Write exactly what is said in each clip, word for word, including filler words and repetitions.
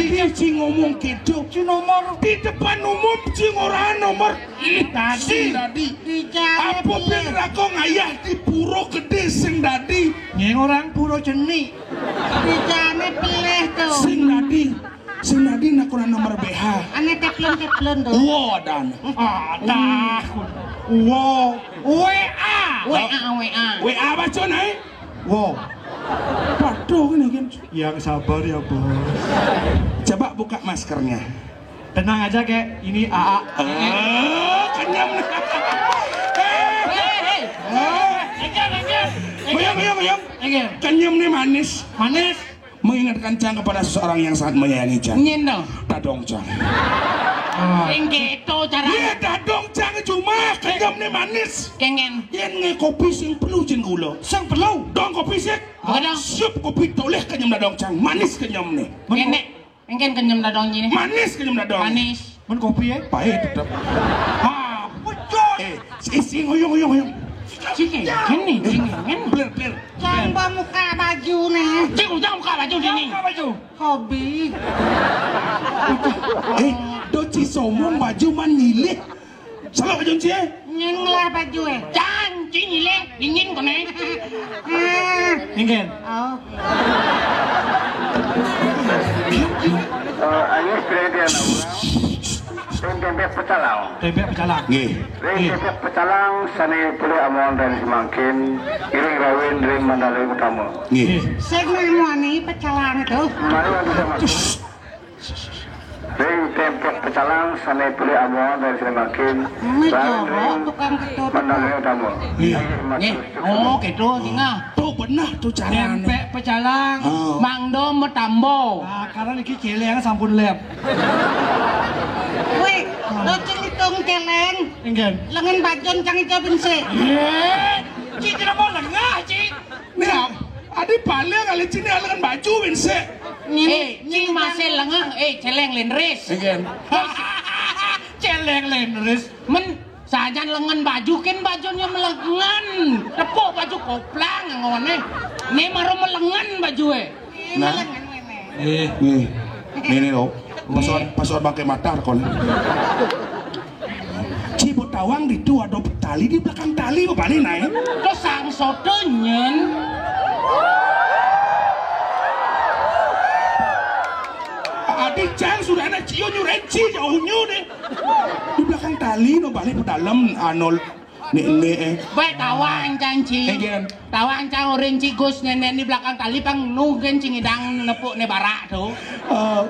Di sing ngomong gitu. Di nomor. Di depan umum sing ora nomor. Ih, tadi. Sing dadi. Di jalan apa dia. Pin rako ngayah di pura gedé sing dadi. Nying orang pura jeni. Di jalan pelih tuh. Sing dadi. Sing dadi nak kurang nomor B H. Ane teplon-teplon tuh. Wah, dan. Adah. Wah. W A. W A, W A. W A baca naik. Wow. Waduh, ini kan. Yang sabar ya, Bos. Coba buka maskernya. Tenang aja, Kek. Ini A A. Eh, kenyem. Eh, eh, eh. Enggak, enggak. Buyung, buyung, buyung. Enggak. Kenyem nih manis. Manis. Mengingatkan Cang kepada seseorang yang sangat menyayangi Cang. Nyen dong. Dadong Cang. Ah. Sing gitu cara. Iya, dadong Cang cuma kenyem nih manis. Kengen. Yen nge kopi sing perlu jin gula. Sing perlu. Dong kopi sik. Apa dong? Siap kopi toleh kenyem dadong Cang. Manis kenyem nih. Enek. Engken kenyem dadong ini. Manis kenyem dadong. Manis. Men kopi ya? Pahit tetep. Ah, betul. Eh, si, si, ngoyong, ngoyong, ngoyong. Cing, gini, cing, gini. Blir, blir. Jangan buka baju nih. Cing, jangan buka baju sini. Buka baju. Hobi. Eh, do ci somong baju man nyilih. Salah baju ci, eh? Nying lah baju, eh. Jangan, cing, nyilih. Dingin kone. Ah. Dingin. Oh. Eh, Anies Freddy Anaura. Ring Tembek Pecalang. Tembek Pecalang. Nggih. Ring Tembek Pecalang sané polih amongan ring semangkin, iring rawin ring mandaling utama. Nggih. Sing namani Pecalang itu. Mari bisa masuk. Ring Tembek Pecalang sané polih amongan ring semangkin, rawin ring mandaling utama. Iya. Nggih. Oh, gitu, singa. Tuh bener tuh caranya. Tembek Pecalang, oh. Mangdo Metambo. Ah, karena niki céléng sampun lep. Wih, lo cilitung céléng. Enggak. Lengen bajon cang ijo bensik. Yé, ci kira mau lengah, ci. Nih, adi paling kali cini lengen baju bensik. Eh, ci masih lengah, eh, céléng lendris. Enggak. Céléng lendris. Men, sajan lengen baju, kin bajune melengen. Tepuk baju koplang ngone. Né maro melengen bajue. Nah. Eh. Nih. Nih, nih, lo. Pasokan, pasokan pakai mata kon. Ci, buat tawang di tu ada tali, di belakang tali apa nih, naik? Terus sang soto nyen. Adi Cang sudah ada cio nyuren ci jauhnya deh. Di belakang tali no balik ke dalam, anu, nih, nih, eh. Baik tawang Cang ci. Eh, Gen. Tawang Cang orin ci Gus nenen di belakang tali pang nunggen ci ngidang nepuk ne barak tuh. Eh,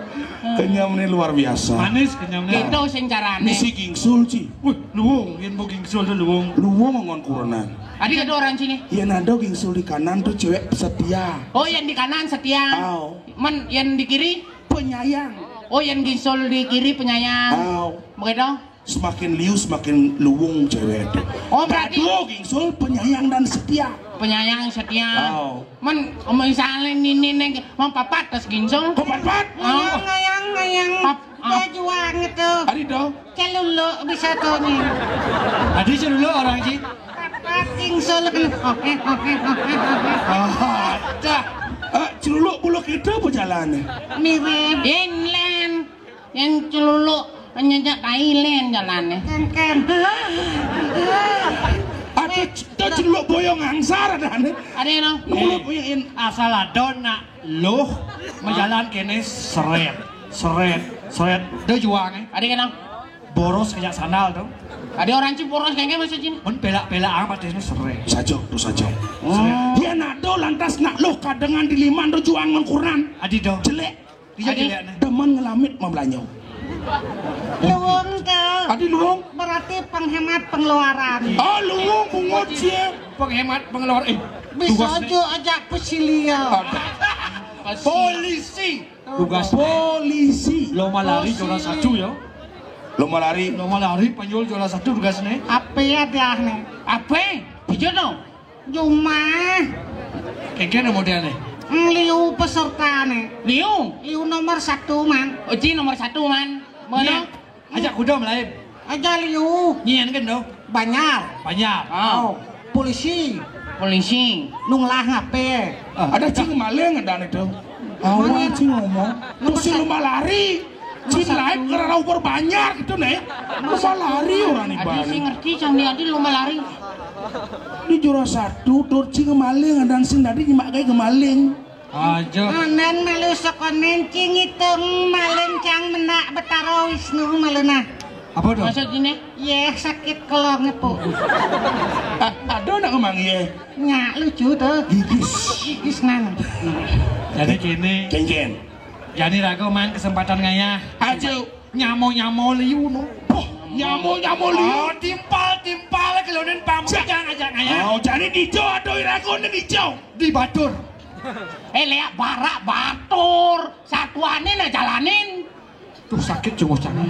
kenyam nih luar biasa. Manis kenyam nih. Itu sing carane. Misi gingsul ci. Wih, luwung, yen mau gingsul tuh luwung. Luwung ngon kurenan. Adi ada orang sini. Yen ada gingsul di kanan tuh cewek setia. Oh, yang di kanan setia. Aw. Men, yang di kiri? Penyayang. Oh, yang gingsul di kiri penyayang. Aw. Begitu? Semakin liu, semakin luwung cewek itu. Oh, berarti Kado gingsul penyayang dan setia. Penyayang setia. Aw. Men, misalnya nini neng, mau papat tas gingsul. Kok papat? Oh. Ngayang, ngayang, ngayang. Pap-, ah. Pejuang itu. Adi dong. Celuluk bisa tuh nih. Adi celuluk orang sih. Papat gingsul. Oke, oke, oke, oke. Oh, ada. Eh, celuluk bulu kita apa jalannya? Mirip. Inland. Yang celuluk nyejak Thailand jalannya. Kengken. Ada c-, ada celuluk boyong angsar ada nih. Ada yang no? Mulut boyongin. Asal ada nak luh, menjalan kene seret, seret, seret. Ada juangnya. Ada yang no? Boros kayak sandal tuh. Ada orang ci boros kayak maksudnya? Men pelak-pelak amat ini seret. Saja, tuh saja. Oh. Dia nado lantas nak luh kadengan di liman tuh juang mengkuran. Adi dong. Jelek. Iya, adi, jelek nih. Demen ngelamit mau belanja. Luwung ke. Adi luwung. Berarti penghemat pengeluaran. Oh, luwung pungut sih. Penghemat pengeluaran. Eh, bisa tugas nih. Aja ajak pesilia. Ada. Polisi. Tugas polisi. Lomba lari juara satu ya. Lomba lari. Lomba lari panyul juara satu tugas nih. Apa ya dia nih? Apa? Bisa dong. Jumah. Kengken modelnya. Liu pesertane. Liu. Liu nomor satu, man. Oji nomor satu, man. Mana? Iya. Ajak kuda melayu. Aja liu. Nyian kan do? Banyak. Banyak. Oh. Polisi. Polisi. Nunglah ngape? Ah, ada cing maling ada itu. Awak sing ngomong. Terus sing lumba lari. Sing lain karena uber banyak gitu nih. Lumba lari orang nih. Adi sing ngerti, cang di adi lumba lari. Di jura satu, tur sing maling, dan sing tadi nyemak kayak kemaling. Aja. Anan malu sekonen, cing itung maling, cang menak Betara Wisnu malu nah. Apa tuh? Maksud ini? Yeh, sakit kelongnya, Puk. Ada nak ngomong yeh. Nyak lucu tuh. Gigis. Gigis nan. Jadi gini. Kenjen. Jadi ragu main kesempatan ngayah. Aja. Nyamo-nyamo liu no. Oh, nyamo-nyamo liu. Oh, timpal-timpal kelunin pamujang aja ngayah. Oh, jadi dijo atau irago nih dijo? Di batur. Eh, lihat barak batur. Satuannya nah jalanin. Tuh sakit cungus cangan.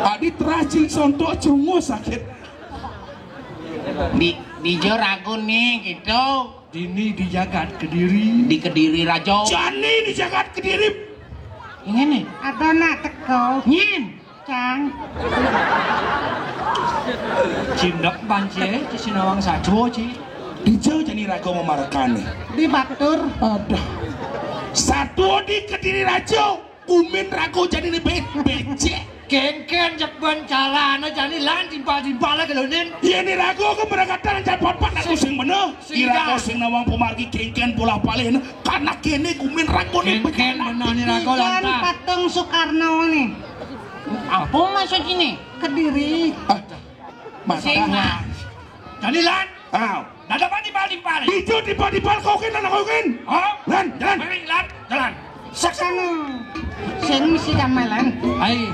Tadi teracil sontok cungus sakit. Di dijo ragu nih gitu. Dini di jagat Kediri. Di Kediri Rajo. Jani di jagat Kediri. Ini nih. Ada nak teko. Nyin. Cang. Cindek banci, ci sinawang sajo, ci. Dijo jani rago memarekan nih. Di batur. Aduh. Satu di Kediri Rajo. Kumin rago jani nih be becek. Kengken jak ban calana jani lan timpal-timpal lagi lho nin. Iya nih rago keberangkatan jan pat-pat aku sing bener. Irago sing nawang pemargi kengken bola balik karena kene kumin rago nih. Kengken bener nih rago. Ikan lantas. Patung Soekarno nih. Apa maksud ini? Kediri. Ah, mata. Sing, Mas. Jani lan. Ah. Dadapan timpal-timpal. Dijo timpal-timpal kokin anak kokin. Oh. Lan, jalan. Mari lan, jalan. Saksana. Sing mesti gamelan. Ai.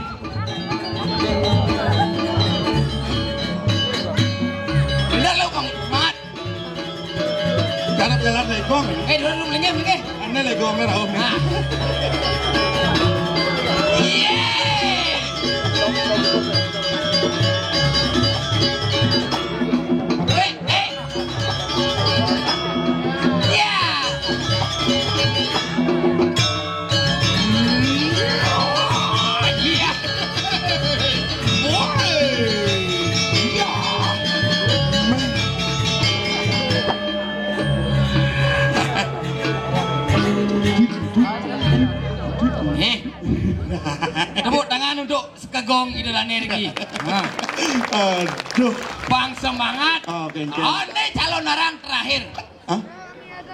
Udah lo, Bang. Mat. Garap jalan legong. Eh, dulu lu melengeh, melengeh. Ane legong merah om. Ah. Iya. Eh, eh. Eh, tepuk tangan untuk Sekegong Ida Dane Riki. Nah. Aduh. Bang semangat. Oh, kenceng. Oh, ini calon arang terakhir. Hah?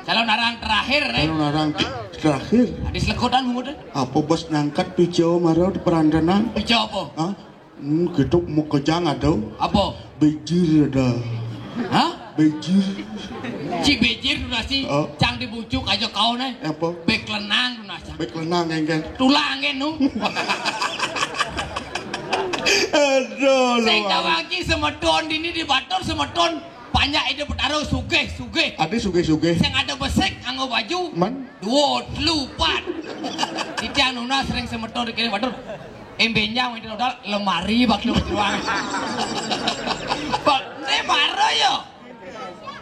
Calon arang terakhir, nih. Calon arang terakhir. Adi selekutan bungut. Apa bos ngangkat pijo maro di perandanan? Pijo apa? Hah? Hmm, gitu mau kejang ada. Apa? Bejir ada. Hah? Bejir. Ci bejir tuh nasi. Oh. Cang dibujuk aja kau nih. Apa? Bek lenang tuh nasi. Bek lenang, kan? Tulang kan nu. Aduh. Sing tawaki semeton dini di batur semeton banyak itu petaro sugih sugih. Ada sugih sugih. Sing ada besik anggo baju. Man? Dua, telu, pat. Titiang nunas sering semeton dikirim batur. Embenjang itu modal lemari bakal ruang. Pak, saya marah ya.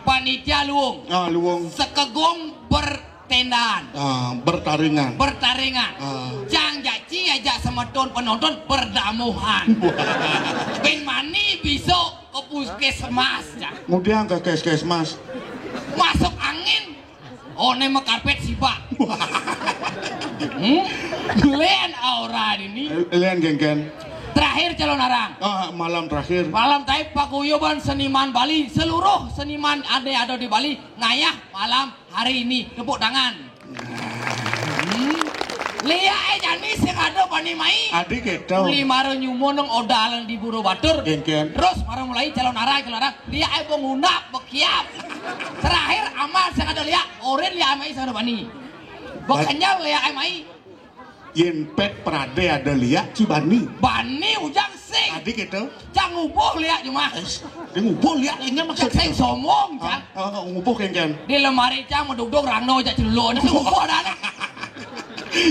Panitia luung. Ah, luung. Sekegong bertendaan. Ah, bertaringan. Bertaringan. Ah. Cang jaci ajak semeton penonton berdamuhan. Ben mani besok ke puskesmas, Cang. Kemudian ke puskesmas. Masuk angin. Oh, ne mah karpet sibak. Hmm? Len aura ini. Len genggen. Terakhir calon arang. Ah, malam terakhir. Malam taib paguyuban seniman Bali, seluruh seniman ada ada di Bali ngayah malam hari ini. Tepuk tangan. Hmm. Liak eh jani sing ada bani mai. Adi gitu. Beli maro nyumo nang odalan di Buru Batur. Genggen. Terus maro mulai calon arang calon arang. Liak eh bong undap bekiap. Terakhir amal sing ada liak. Orin liak mai sing ada bani. Bekenyal liak eh mai. Yen pet prade ada liak ci bani. Bani ujang sing. Adi gitu. Cang ngubuh liak cuma. Di ngubuh liak ini maksud. Cang sing somong, Cang. Ah, ah, ngubuh kengken. Di lemari cang mau duduk rano cak celuluk. Ngubuh ada.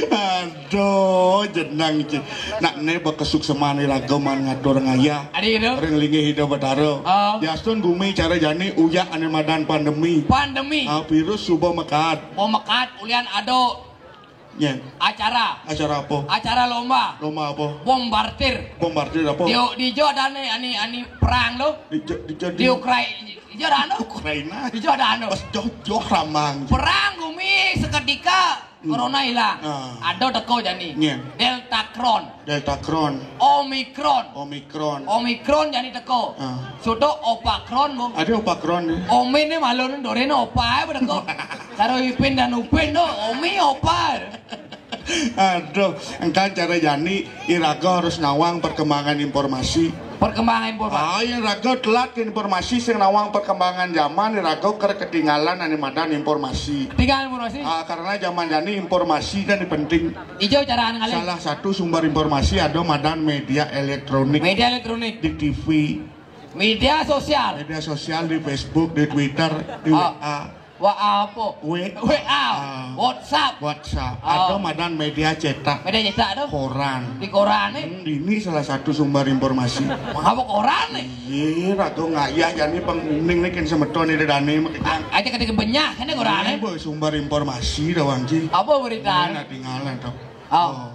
Aduh, jenang ci. Nak ne bekesuk semani rageman ngatur ngayah. Adi gitu. Ring linggih hidup betara. Oh. Yastun gumi cara jani uyak ane madan pandemi. Pandemi. Ah, virus suba mekat. Mau mekat ulian ado. Nyen. Acara. Acara apa? Acara lomba. Lomba apa? Bombardir. Bombardir apa? Di di jo ada nih ani ani perang lo. Di jo di jo di Ukraina. Di jo ada anu. Ukraina. Di jo ada anu. Pas jauh jauh ramang. Perang gumi seketika Corona ilang. Ah. Ada teko jani. Nyen. Deltacron. Deltacron. Omicron. Omicron. Omicron jani teko. Ah. Sudo Opacron, Bu. Ada Opacron ni. Omi ni malu ni, dore ni Opa ae teko. Karo Ipin dan Upin tu, Omi Opa. Aduh, engkan cara jani iraga harus nawang perkembangan informasi. Perkembangan informasi. Ah, yen raga telat ke informasi sing nawang perkembangan zaman, yen raga ker ketinggalan ane madan informasi. Ketinggalan informasi? Ah, karena zaman jani informasi kan penting. Ijo caraan ngalih. Salah satu sumber informasi ada madan media elektronik. Media elektronik. Di T V. Media sosial. Media sosial di Facebook, di Twitter, di Ah. W A. Wa apa? W A. W A. Ah. WhatsApp. WhatsApp. Ah. Ada madan media cetak. Media cetak tu? Koran. Di koran ni? Hmm, ini salah satu sumber informasi. Mengapa koran ni? Iya, ratu ngayah jani penguning ni kan semeton ni dane makejang. Aja kata kebanyak kan koran ni? Ini boh sumber informasi dah, Wang Ji. Apa berita? Ini nak tinggalan tu. Oh. Oh.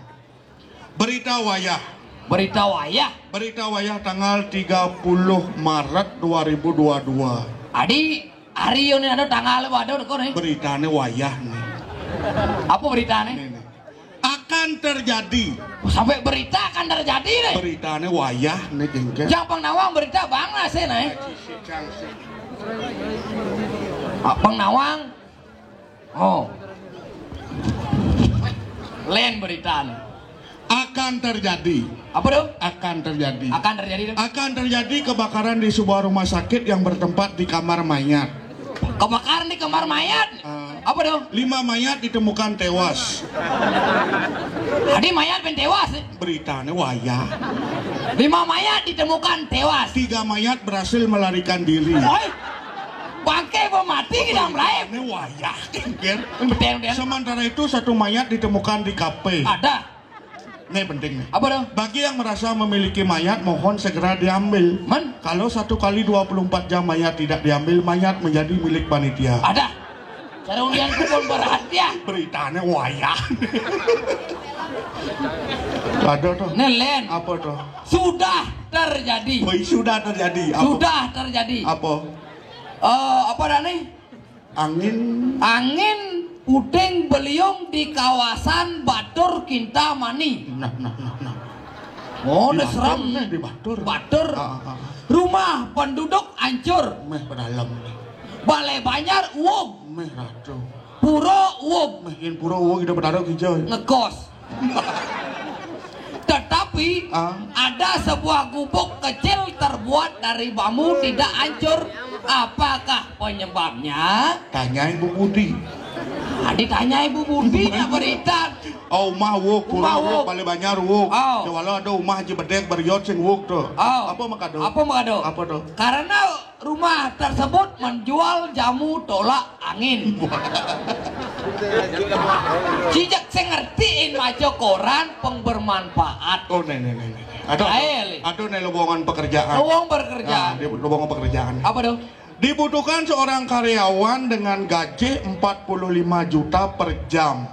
Berita wayah. Berita wayah. Berita wayah tanggal tiga puluh Maret dua ribu dua dua. Adi, hari ini ada tanggal apa ada kau ni? Beritane wayah ni. Apa beritane? Ni, ni. Akan terjadi. Sampai berita akan terjadi ni. Beritane wayah ni, jengkel. Jangan pang nawang berita bang lah sih ni. Abang nawang. Oh. Len berita ni. Akan terjadi. Apa tu? Akan terjadi. Akan terjadi tu. Akan terjadi kebakaran di sebuah rumah sakit yang bertempat di kamar mayat. Kebakaran di kamar mayat? Ah. Apa tu? Lima mayat ditemukan tewas. Adi mayat pen tewas ni? Beritane wayah. Lima mayat ditemukan tewas. Tiga mayat berhasil melarikan diri. Oi. Bangke apa mati kita mulai. Ini wayah, jengkel. Betul, betul. Sementara itu, satu mayat ditemukan di kafe. Ada. Ini penting ni. Apa tu? Bagi yang merasa memiliki mayat, mohon segera diambil. Men? Kalau satu kali dua puluh empat jam mayat tidak diambil, mayat menjadi milik panitia. Ada. Cara undian kupon berhadiah. Beritane wayah. Ada tu. Ni, Len. Apa tu? Sudah terjadi. Oi, sudah terjadi. Apa? Sudah terjadi. Apa? Eh, apa dah ni? Angin. Angin puting beliung di kawasan Batur Kintamani. Nah, nah, nah, nah. Oh, ni serem. Batur ni, di Batur. Batur. Ah, ah, ah. Rumah penduduk hancur. Meh pedalem. Balai Banjar uug. Meh ratu. Pura uug. Meh yen pura uug, ida pedara kija. Ngekos. Tetapi, ah, ada sebuah gubuk kecil terbuat dari bambu tidak hancur. Apakah penyebabnya? Tanya Ibu Budi. Nah, ditanya Ibu Budi nak berita. Oh, umah uug, pura uug, Balai Banjar uug. Oh. Ya, walau ada umah Haji Bedek Beriot sing uug tu. Oh. Apa makado? Apa makado? Apa tu? Karena rumah tersebut menjual jamu tolak angin. Cicak sing ngertiin maca koran peng bermanfaat. Oh, ni, ni, ni, ni. Ada, ada, ada ni lowongan pekerjaan. Lowongan pekerjaan. Nah, di lowongan pekerjaan. Apa tu? Dibutuhkan seorang karyawan dengan gaji empat puluh lima juta per jam.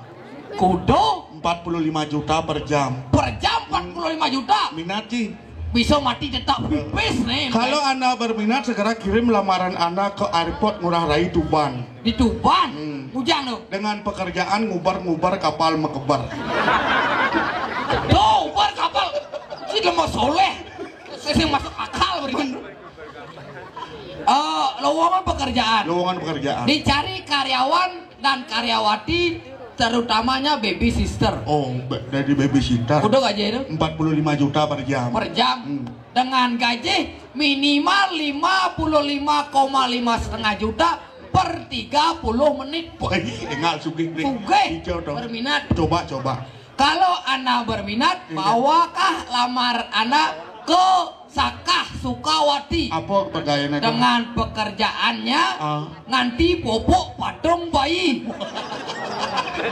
Kudo? Empat puluh lima juta per jam. Per jam empat puluh lima juta? Minat, Ji. Bisa mati tetap pipis ni. Kalau anda berminat, segera kirim lamaran anda ke airport Ngurah Rai, Tuban. Di Tuban? Hmm. Ujang tu? Dengan pekerjaan ngubar-ngubar kapal mekeber. Tu, ubar kapal. Si lemah soleh. Saya masuk akal beriman. Eh, lowongan pekerjaan. Lowongan pekerjaan. Dicari karyawan dan karyawati, terutamanya baby sister. Oh, ba-, dari babysitter. Udah gaji tu? Empat puluh lima juta per jam. Per jam. Hmm. Dengan gaji minimal lima puluh lima koma lima setengah juta per tiga puluh menit. Wah, ih, enggak sugih ni. Sugih. Hijau tu. Berminat. Coba, coba. Kalau anda berminat, iya, bawakah lamar anda ke Sakah Sukawati? Apa pekerjaannya tu? Dengan pekerjaannya, ah, nganti popok patung bayi.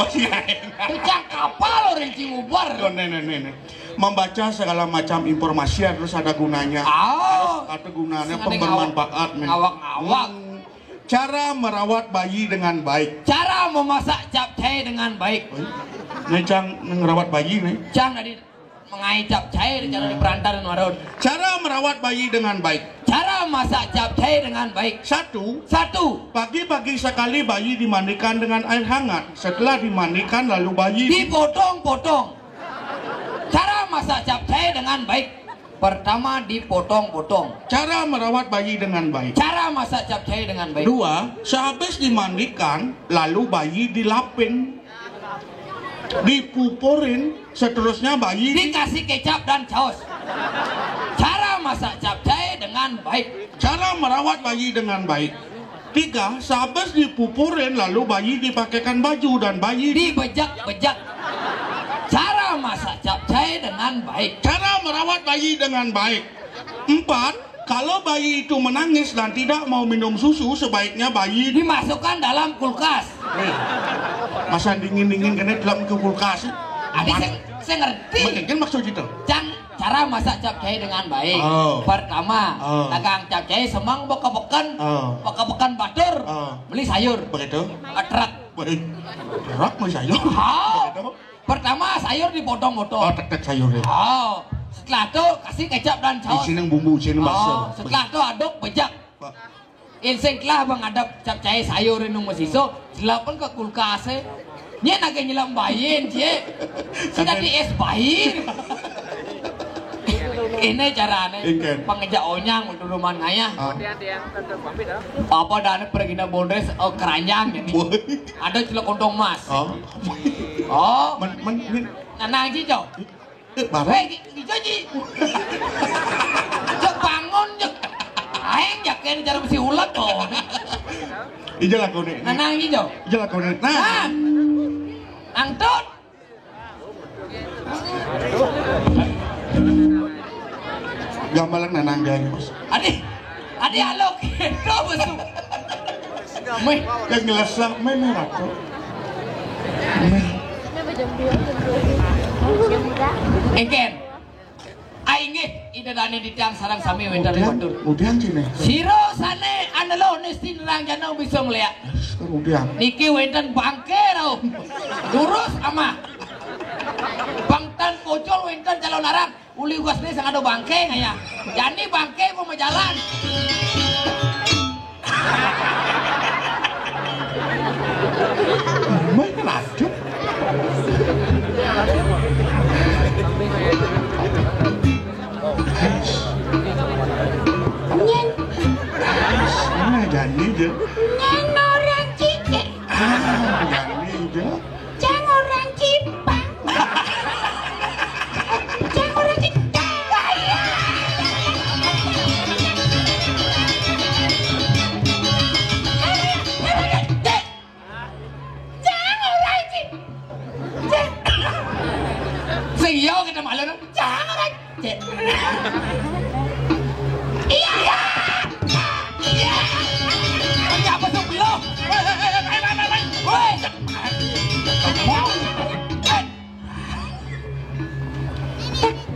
Masih lain. Tukang kapal orang Ciuber. Oh, ni, ni, ni, ni. Membaca segala macam informasi harus ada gunanya. Ah. Harus ada gunanya, pembermanfaat ni. Awak-awak. Hmm. Cara merawat bayi dengan baik. Cara memasak capcay dengan baik. Oi. Ni cang ngerawat bayi ni. Cang tadi mengai capcay, cara di perantara marun. Cara merawat bayi dengan baik. Cara masak capcay dengan baik? Satu. Satu. Pagi-pagi sekali bayi dimandikan dengan air hangat. Setelah dimandikan lalu bayi dipotong-potong. Cara masak capcay dengan baik. Pertama, dipotong-potong. Cara merawat bayi dengan baik. Cara masak capcay dengan baik. Dua, sehabis dimandikan, lalu bayi dilapin, dipupurin, seterusnya bayi di- dikasih kecap dan saus. Cara masak capcay dengan baik. Cara merawat bayi dengan baik. Tiga, sehabis dipupurin, lalu bayi dipakaikan baju dan bayi di- dibejak-bejak. Cara masak capcay dengan baik. Cara merawat bayi dengan baik. Empat, kalau bayi itu menangis dan tidak mau minum susu, sebaiknya bayi di- dimasukkan dalam kulkas. Eh, masa dingin-dingin kena dalam ke kulkas. Adi, saya, saya ngerti. Mungkin maksud itu. Jang, cara masak capcay dengan baik. Oh. Pertama, oh, dagang capcay semang beka-beken, oh, beka-beken batur, oh, beli sayur. Begitu. Atrak. Begitu. Atrak beli sayur. Oh. Begitu. Pertama, sayur dipotong-potong. Oh, tek-tek sayur ya. Oh, setelah itu kasih kecap dan saus. Isinya bumbu, isinya, oh, bakso. Setelah itu aduk, bejak. Pak. Insing lah menghadap capcay sayur inung mesiso, jelapan ke kulkas eh. Nya nage nyelam bayin, cie. Sudah di es bayin. Ini carane. Ikan. Pengejak onyang untuk rumah ngayah. Ah. Apa dan pergi na bondres, oh, keranjang jadi. Woi. Ada celok kontong emas. Oh. Oh. Men, men, men. Nanang ji, Jo. Eh, barang. Eh, ji, ji, Jo, ji. Jo, bangun, Jo. Aing yakin jarum si ulet, kok. Ija lah kau ni. Nanang ji, Jo. Ija lah kau ni. Nah. Nah. Nangtut. Gambalan nanang, guys. Adi, adi, halo, gitu, besu. Meh. Yang ngelesah, meh, meh, ratu. Meh. Engken. Ai inggih, Ida Dane titiang sareng sami wénten ring batur. Kemudian sini. Sira sané anelo nisti nerang janeng bisa ngléak. Kemudian. Niki wénten bangké rauh. Durus amah. Bangtan pocol wénten calon arang. Uli ugasné sing ada bangké ngayah. Jani bangké pemajalan. Meh, lanjut. Nyen. Ah, jani je. Nyen orang cincin. Ah, jani je. Cang orang Cipang. Cang orang Cipang. Cang orang Cipang. Sing iya kita malu, cang orang Cek. Iya, iya. Iya. Ada apa sebelah? Woi, woi, woi, woi, woi, woi, woi. Woi.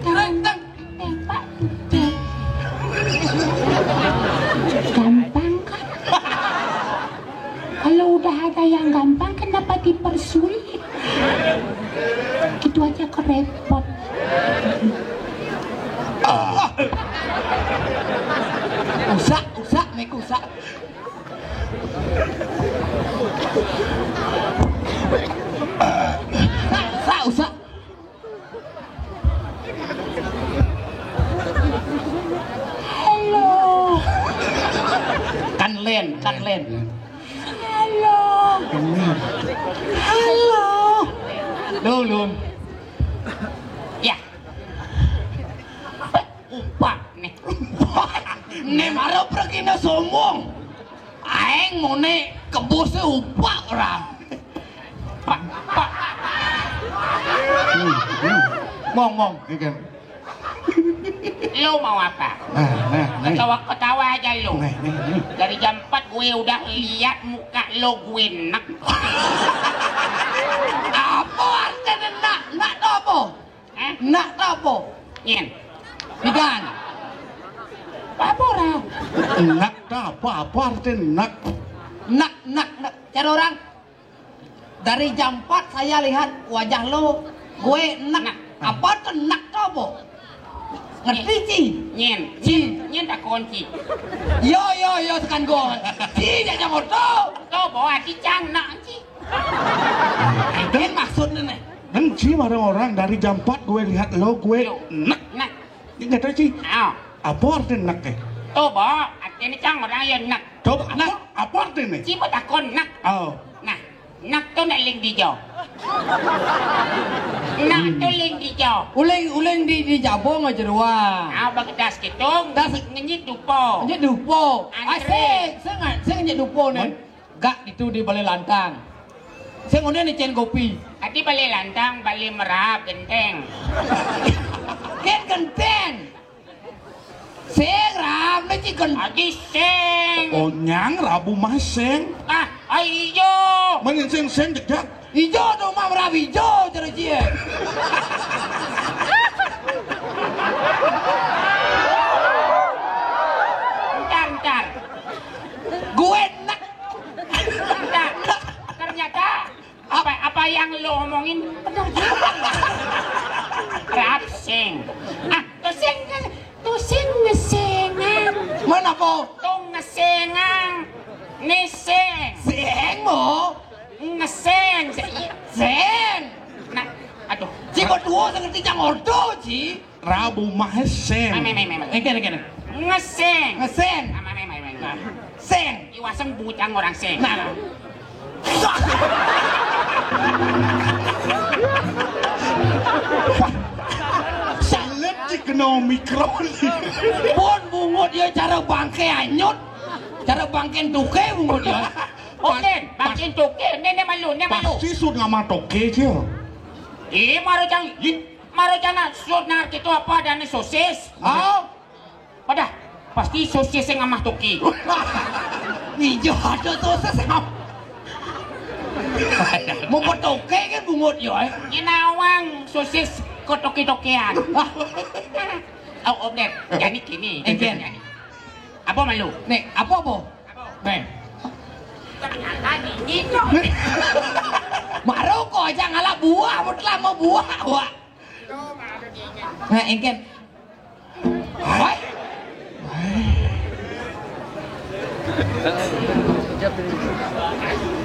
Teng, teng, teng, Pak. Gampang kan? Kalau udah ada yang gampang, kenapa dipersulit? Gitu aja kerepot. Ah. Usak, usak, nih usak. Usak, usak. Halo. Kan Len, kan Len. Halo. Halo. Dulu. Ya. Upak nih. Nih mara pergi na sombong. Aing mone kebose upak orang. Pak, pak. Hmm, hmm. Mong, mong. Iya kan? Lu mau apa? Nah, nah, nih. Ketawa-ketawa aja lu. Nih, nih, nih. Dari jam empat gue udah lihat muka lu, gue enak. Apa artinya enak? Enak tuh apa? Hah? Enak tuh apa? Nyen. Bidan. Apa orang? Enak tuh apa? Apa arti enak? Enak, enak, enak. Cara orang, dari jam empat saya lihat wajah lo, gue enak. Enak. Apa tuh enak tuh apa? Ngerti, Ci? Nyen. Ci. Nyen takon, Ci. Yo, yo, yo, tekan kon. Ci, jak jam oto. To, bawa ati cang nak, Ci. Itu maksudnya nih. Dan Ci, orang-orang dari jam empat gue lihat lo, gue Yo. Nek. Nak. Ini nggak tahu, Ci. Ah. Apa arti nek, eh? To, bawa ati ini cang orang ya nak. Coba, nak, apa artinya? Ci, bawa takon nak. Oh. Nah, nak tu nak ling di jo. Nak tu ling di jo. Uling, uling di, di jabong aja ruang. Ah, bagedas gitu. Das. Ngenyit dupo. Ngenyit dupo. Antre. Asik, sing, sing ngenyit dupo nih. Mon? Gak itu di balai lantang. Sing ngene nih cen kopi. Ati balai lantang, balai merah, genteng. Ken genteng. Sing, Ram, ne ci gen- Adi sing. Onyang Rabu mah sing. Ah, ah, ijo. Mending sing, sing jejak. Ijo dong mah, Ram, ijo, cara cie. Ntar, ntar. Gue enak. Ntar. Ternyata apa, apa yang lo omongin benar juga. Rap sing. Ah, to sing, to sing ngesengan. Mana, Po? To ngesengan. Ngeseng. Seng, Mo. Ngeseng. Seng. Nah, aduh. Ci, buat dua, saya ngerti cang ordo, Ci. Rabu Maheseng. Mai, mai, mai, mai, mai. Engken, engken. Ngeseng. Ngeseng. Mai, mai, mai, mai, mai. Seng. Iwaseng bucang orang seng. Nah. Salet di kena omikron. Pun bungut ya cara bangke anyut. Cara bangke tuke bungut ya. Oke, bangke tuke. Nenek malu, nenek malu. Pasti sud ngamah toke, Cil. Ih, maru cang. Ih. Maru cang nak sud nar gitu apa ada nih sosis. Oh. Pada pasti sosis yang ngamah toke. Ijo ada sosis yang ngamah. Mau toke kan bungut yo, eh. Ini nawang sosis ko toke-tokean. Au, Om Ded, jadi gini. Engken. Jadi gini. Apa malu? Nek, apa, apa? Apa? Nek. Ternyata dingin, dong. Maru ko aja ngalap buah, mutlak mau buah, buah. Nah, engken. Hai.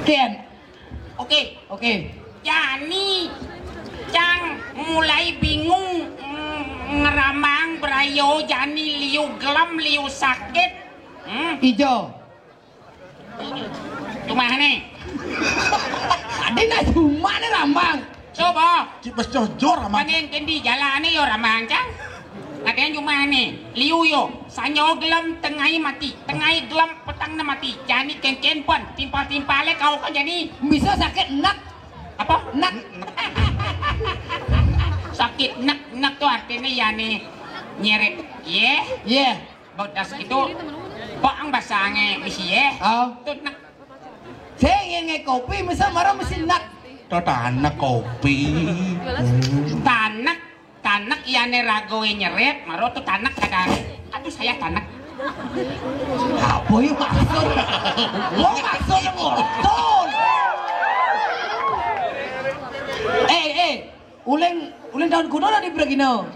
Ken. Oke. Oke. Jani, cang mulai bingung, mm, ngeramang berayo, jani liu gelem, liu sakit. Hmm? Ijo. Cuma nih. Adi nak cuma nih rambang. Coba. Cipes jojor amat. Panen kendi jalane yo rambang, cang. Ada yang cuma nih. Liu yo. Sanyo gelem tengai mati. Tengai gelem petang ne mati. Jani kengken pon. Timpal-timpale kau kan jani. Bisa sakit nak. Apa? Nak. Sakit nak, nak tuh artinya ya nih nyeret. Ye. Ye. Bodas itu. Pak ang basange misi ye. Oh. Tuh nak. Sing nge kopi, misal marah mesti nak. Tuh tanak kopi. Tanak, tanak iyane ragoe nyeret, maro tuh tanak kadang. Aduh, saya tanak. Apa ya maksud? Lo maksud ngortol. Eh, eh, uling, uling tahun kuno lah di Bragino.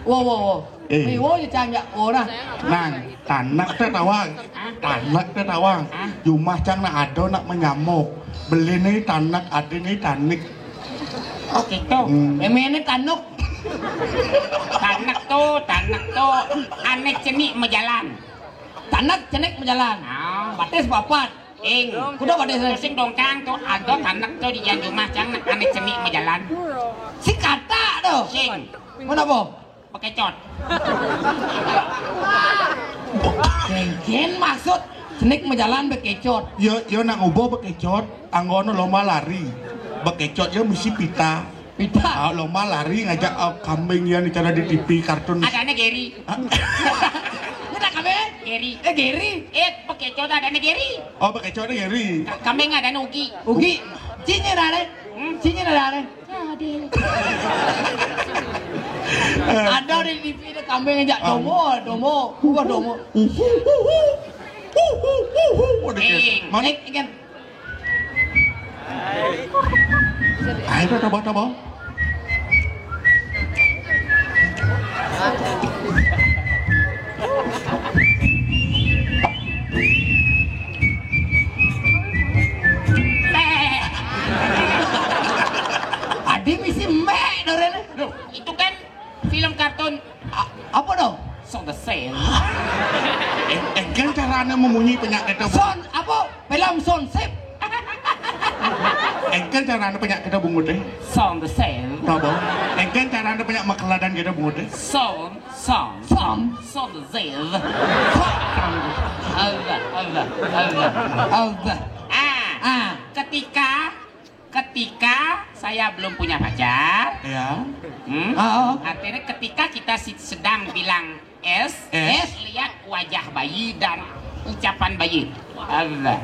Wo, wo, wo. Eh. Nih, wo, cang ya, wo, nah. Nang, tanak teh tawang. Tanak teh tawang. Jumah cang nak ado nak menyamuk. Beli nih tanak, ade nih tanik. Oh, gitu. Hmm. Memene tanuk. Tanak tuh, tanak tuh. Anek cenik mejalan. Tanak cenik mejalan. Ah. Batis papat. Ing. Kuda batis. Sing dongkang tuh, ado tanak tuh di jumah cang nak anek cenik mejalan. Si kata tuh. Sing. Mana, Po? Bekecot. Kengken maksud cenik mejalan bekecot. Yo, yo nak ngubo bekecot, anggono lomba lari. Bekecot yo misi pita. Pita. Ah, lomba lari ngajak, ah, kambing yang cara di T V kartun. Adanya Gary. Hah? Ini tak kambing? Gary. Eh, Gary. Eh, bekecot adanya Gary. Oh, bekecot ada Gary. Ka-, kambing adanya Ugi. Ugi. Cinya ada. Hmm? Cinya ada. Ada di T V ada kambing aja. Domo, domo. Ubah domo. Waduh, eh, mana? Ikan. Ayo, tabah, tabah. Film kartun. A-, apa tu? Sound the same. Eng-, engken carane memunyi penyak kita, Bu. Sound apa? Film sound sip. Engken carane penyak kita bungut, eh. Sound the same. Apa? Engken carane penyak makeladan kita bungut, eh. Sound, sound. Sound. Sound the same. Allah, Allah, Allah. Allah. Ah, ah. Ketika Ketika saya belum punya pacar, ya. Hmm? Oh. Artinya ketika kita si-, sedang bilang es, es, lihat wajah bayi dan ucapan bayi. Allah.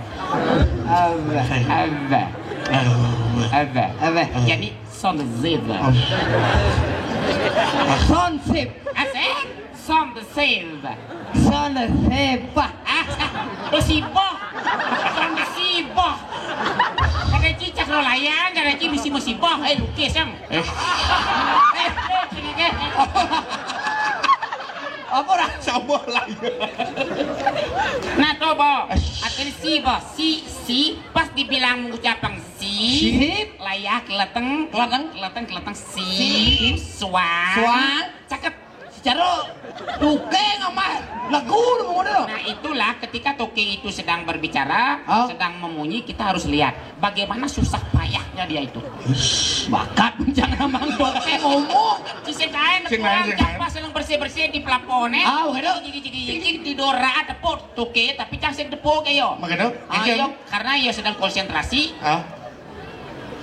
Allah. Allah. Allah. Allah. Jadi sound the zebra. Sound sip. Asik. Sound the same. Sound the same. Ah, musibah. Sound musibah. Kada cicak lo layang, kada ci misi musibah. Eh, lukis yang. Eh. Eh, eh, sini ke. Apa dah? Sama layang. Nah, coba. Artinya si, bah. Si, si, pas dibilang mengucapkan si, si, layak, keleteng, keleteng, keleteng, keleteng, si, si, suang, suang, cakep. Secara tukeng amah lagu tu model. Nah, itulah ketika tukeng itu sedang berbicara, oh, sedang memunyi, kita harus lihat bagaimana susah payahnya dia itu. Bakat bencana mang tukeng ngomong. Sisi kain, sing kain, sing kain. Pas sedang bersih-bersih di plafon, eh. Ah, begitu. Jigi, jigi, jigi, di dora tepuk tukeng, tapi cang sing tepuk, ayo. Begitu. Ah, ayo, karena ya sedang konsentrasi. Ah.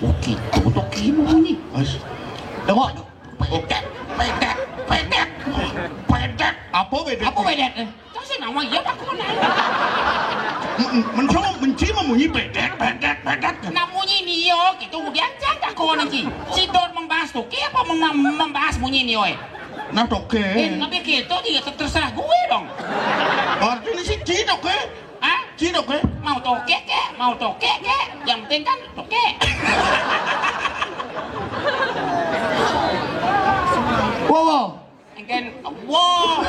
Oke, tukeng bunyi. Tengok. Pedet, pedet, pedet. Pedet. Apa pedet? Apa pedet? Eh, tak sih nama iya tak kena. Men-, mencoba menci memunyi pedet, pedet, pedet. Nak munyi ni yo, gitu. Kemudian cang tak kau nanti. Si Dor membahas tu, ke apa mem-, membahas munyi ni, oi? Nah, toke. Eh, tapi gitu dia ter-, terserah gue dong. Artinya si Ci toke. Hah? Ci toke. Mau toke ke? Mau toke ke? Yang penting kan toke. Wow, wow. Engken, wow.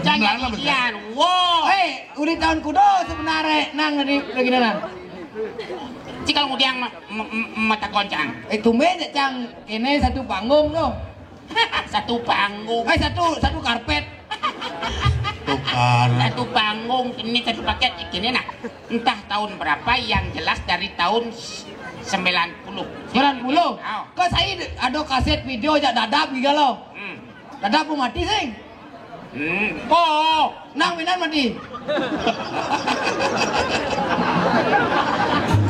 Jangan lah, betul. Ian, wow. Eh, udah tahun kudo sebenarnya nang di lagi nang. Cikal ngudiang ma-, ma-, ma-, mata goncang. Eh, tumben ya, Cang. Ini satu panggung tuh. Satu panggung. Eh, satu, satu karpet. Tukar. Satu panggung, ini satu paket, gini nah. Entah tahun berapa, yang jelas dari tahun s-, sembilan puluh. Sembilan puluh? Oh. Kok saya ada kaset video jak dadap gitu loh. Hmm. Dadap mau mati sih. Hmm. Oh. Nang minan mati.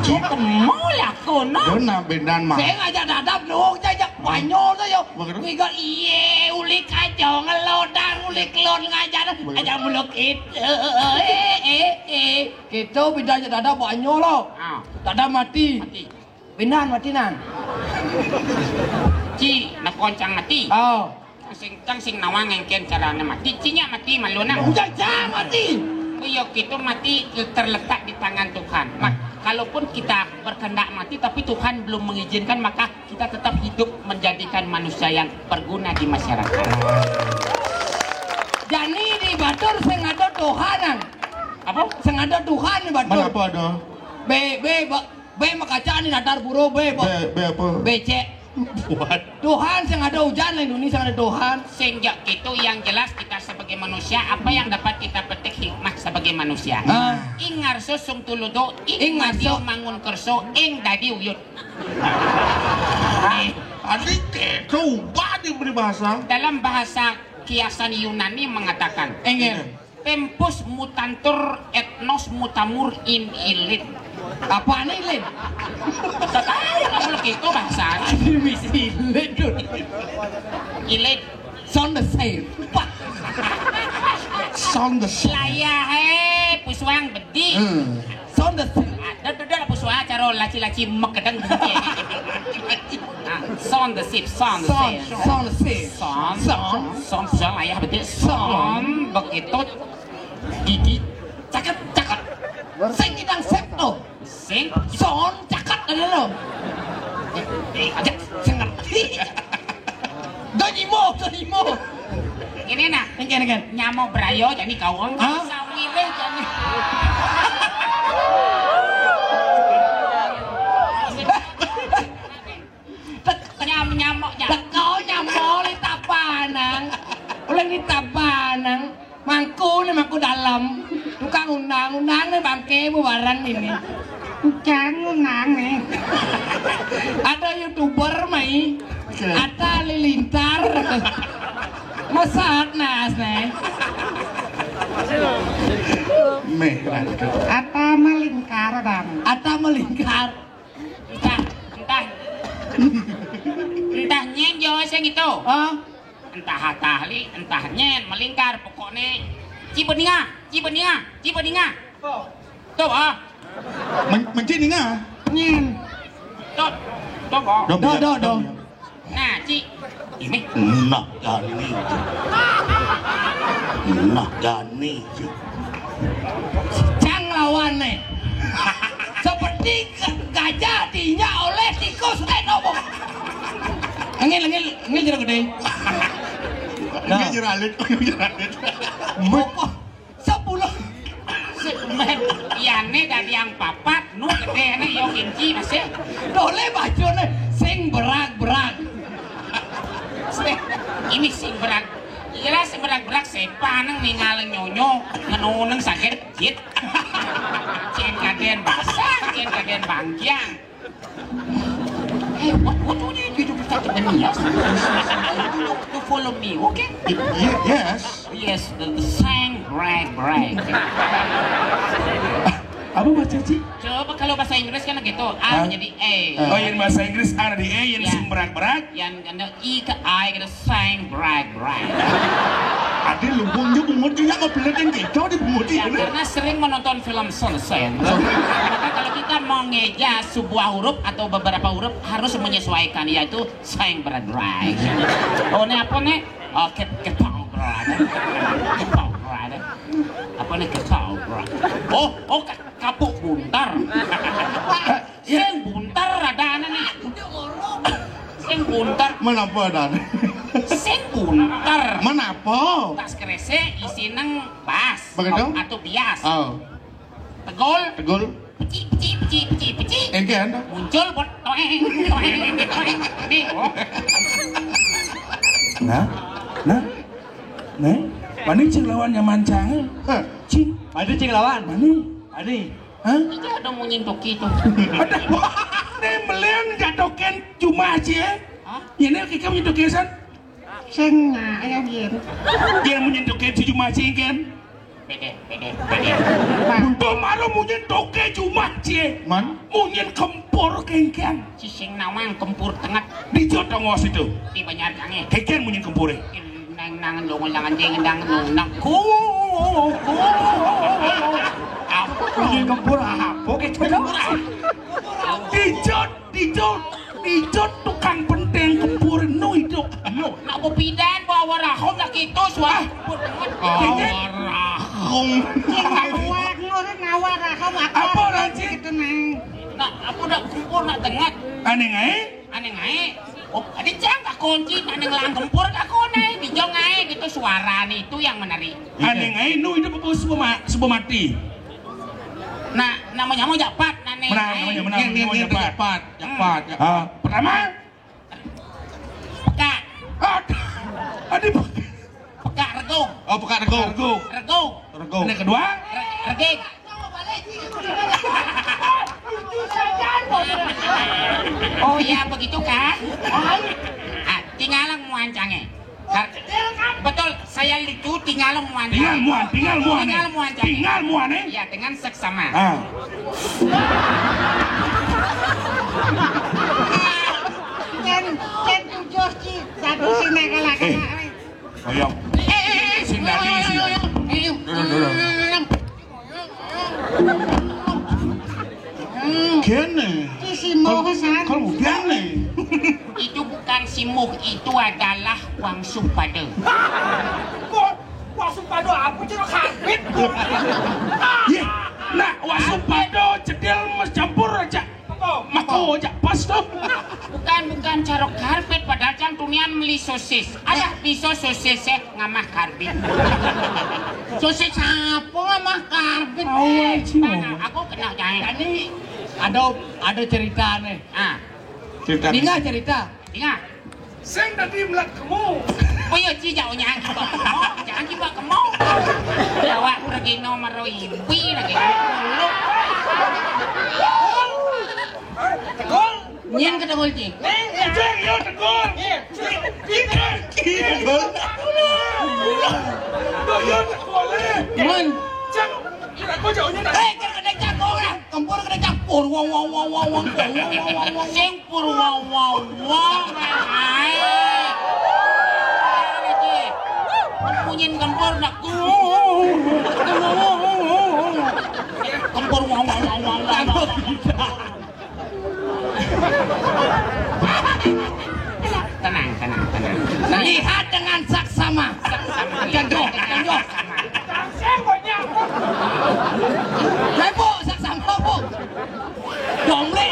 Cuma lah kono. Dona bendan mah. Saya ngajak dadap dong, saya ajak Spanyol tuh yo. Begitu? Tiga iye, ulik aja ngelodar, ulik lon ngajar. Begitu. Aja muluk itu. Eh, eh, eh. Kita beda aja dadap banyak loh. Ah. Dadap mati. Mati. Benar mati nan. Ci, nak koncang mati. Oh. Cang sing, cang sing nawang engken carane mati. Cinya mati malu nang. Udah cang mati. Iya, kita mati terletak di tangan Tuhan. Mak, kalaupun kita berkehendak mati, tapi Tuhan belum mengizinkan, maka kita tetap hidup menjadikan manusia yang berguna di masyarakat. Jani di batur sing ada Tuhan, nang. Apa? Sing ada Tuhan di batur. Mana apa ada? Be, be, ba-, be makaca ni natar buro, be, ba-, be, be apa? Becek. Buat. Tuhan sing ada hujan lah Indonesia ada Tuhan. Sing jak gitu, yang jelas kita sebagai manusia, apa yang dapat kita petik hikmah sebagai manusia? Ah. Ing ngarso sung tuludo, ing, ing ngarso, mangun kerso, ing dadi uyut. Eh. Adik ke, coba di peribahasa. Dalam bahasa kiasan Yunani mengatakan, enggak. Tempus mutantur et nos mutamur in illit. Apaan illit? Tak tahu, kamu lagi itu bahasa. Misi illit, Dun. Illit. Sound the same. Pak. Sound the same. Layah, eh, pusuang bedi. Hmm. Sound the same. Ada, ada, ada pusuang, caro laci-laci mekedeng. Ah, sound the same, sound the same. Sound, sound the same. Sound, sound, sound, sound, layah bedi. Sound, begitu. Gigi, cakep, cakep. Sing idang sep tuh. Sing. Sound, cakep, ada lo. Eh, eh, aja, sing ngerti. Donyimo, donyimo. Ini nah. Engken, engken. Nyamo berayo, jadi kau. Hah? Sawire, jadi. Nyam-, nyamo, nyam-. Teko nyamo, li tapa. Ini tabanang. Mangku nih, mangku dalam. Tukang undang-undang nih, bangke bubaran ini. Tukang undang nih. Ada YouTuber mai. Oke. Ada Lilintar. Mesat nas nih. Meh. Ata melingkar, Bang. Ata melingkar. Entah, entah. Entah nyén Jawa sing itu. Hah? Entah hatahli, entah nyén, melingkar pokoknya. Cibedinga, Cibedinga, Cibedinga. Oh. Tuh, ah. Men-, menci ninga. Nyén. Tuh, tuh, oh. Dong, Do, iya, do, dong, do. Iya. Nah, Ci. Ini. Nah, Dani. Nah, Dani. Cang lawan nih. Seperti gajah diinjak oleh tikus. Eh, nopo. Angin, angin, angin jero gedé. Nah. Angin jero alit, angin jero alit. Opo? Sepuluh. Segmen. Iyane dadi yang papat, nu gedene yo kimchi masih. Dole bajone sing berak-berak. Sing, ini sing berak. Kira sing berak-berak sepaneng ningal nyonyo ngenuneng sakit jit. Cien kaden basah, cien kaden bangkiang. Hey, what, what do you do to such a mess? You, you follow me, okay? Y-, y-, yes. Yes, the, the sang break break. Apa bahasa Cina? Coba kalau bahasa Inggris kan gitu, A menjadi A. Oh, yang bahasa Inggris A jadi A, yang sing berak-berak. Yang kena I ke I, kena sang break break. Ada lubungnya bungut juga, kok beletin gitu di bungut. Ya, karena sering menonton film Selesen. Maka kalau kita mau ngeja sebuah huruf atau beberapa huruf harus menyesuaikan, yaitu sang break break. Oh, ini apa nih? Oh, ke-, ketoprak. Ketoprak. Apa nih ketoprak? Oh, oh, ka-, kapuk buntar. Sing buntar ada anak nih. Sing buntar. Mana apa ada? Sing buntar. Mana apa? Tas kresek isi neng bas. Begitu? Atau bias. Oh. Tegul. Tegul. Peci, peci, peci, peci, peci. Engke anda. Muncul buat toeng, toeng, toeng. Nih, oh. Nah, nah, nah. Mani cing lawan nyaman cang. Hah? Cing. Mani cing lawan. Mani. Mani. Hah? Itu ada munyin toki tuh. Ada. Nih melian jatuhkan cuma aja. Hah? Ini kita munyin toki san. Sing, nah, ayo, Gin. Dia munyin toke si Juma Cingken. Pede, pede, pede. Untung maru munyin toke Juma Cie. Man? Munyin kempur kengken. Sising nawang kempur tenget. Di Jotongos itu. Di Banjar Kange. Kengken munyin kempure. Nang, nang, longo, langan, ding, dang, nung, nang. Ku, ku. Apa? Munyin kempur apa? Kempur apa? Di Jot Dijo, dijo tukang penteng kempur nu hidup. Nak bepidan bawa warahong nak itu suara kempur banget. Warahong. Sing nawak, nurut nawak warahong apa? Apa, Rancik? Gitu, Nang. Nak, apa nak kempur nak tengat? Aneh ae. Aneh ae. Oh, ada cang tak kunci, nak neng lang kempur tak kunai, dijo ae gitu suara nih, itu yang menarik. Aneh ae, nu hidup apa subuh ma-, subuh mati? Nah, namanya mau japat, nah, nih. Menang, namanya menang, namanya japat. Japat, japat. Ah. Pertama. Peka. Ah, aduh. Peka regong. Oh, peka regong. Regong. Regong. Regong. Yang kedua? Re-, reging. Oh, iya, begitu, kan? Ah, tinggal muancangnya. Kar-, betul, saya lucu, tinggal muan. Tinggal muan, tinggal muan. Tinggal muan, Cak. Tinggal muan, eh? Ya, dengan seksama. Ah. Cen, cen tujuh, Ci. Satu sini kalah, eh, kalah, eh. Ayo. Eh, eh, eh, eh. Sini, sini. Ayo, ayo, ayo. Ayo. Dulu, dulu. Kene. Ki Simuh, kalau, San. Kalau kene. Itu bukan Simuh, itu adalah Wang Supada. Wah, Wang Supada apa, Ciro Kabit? Iya, nah, Wang Supada cedil mas campur aja. Apa? Mako aja pas tuh. Bukan, bukan carok karpet, padahal cang tunian meli sosis. Ada bisa sosis, eh, ngamah karbit. Sosis apa ngamah karbit? Awal, eh, Cing. Mana? Aku kena jahit. Tadi ada, ada cerita nih. Ah. Cerita. Dengar cerita. Dengar. Sing tadi melat kamu. Oh iya, Ci, Jauh nyanyi kok kemo, jangan juga kemo. Jawab regino maro impi lagi. Lu. Tegol. Nyen kata gol, Ci. Cek, yo tegol. Pinter. Yo tegol. Mun. Cek, aku jauhnya. Eh, kena kena cak gol lah. Kempur kena campur. Wong, wong, wong, wong, wong, wong, wong, wong, wong. Sing pur, wong, wong, wong. Ae. Bunyin kempur nak. Kempur, wong, wong, wong, wong, wong. Tenang, tenang, tenang. Lihat dengan saksama. Saksama. Ganjong, ganjong. Lah, Bu, saksama, Bu. Domble.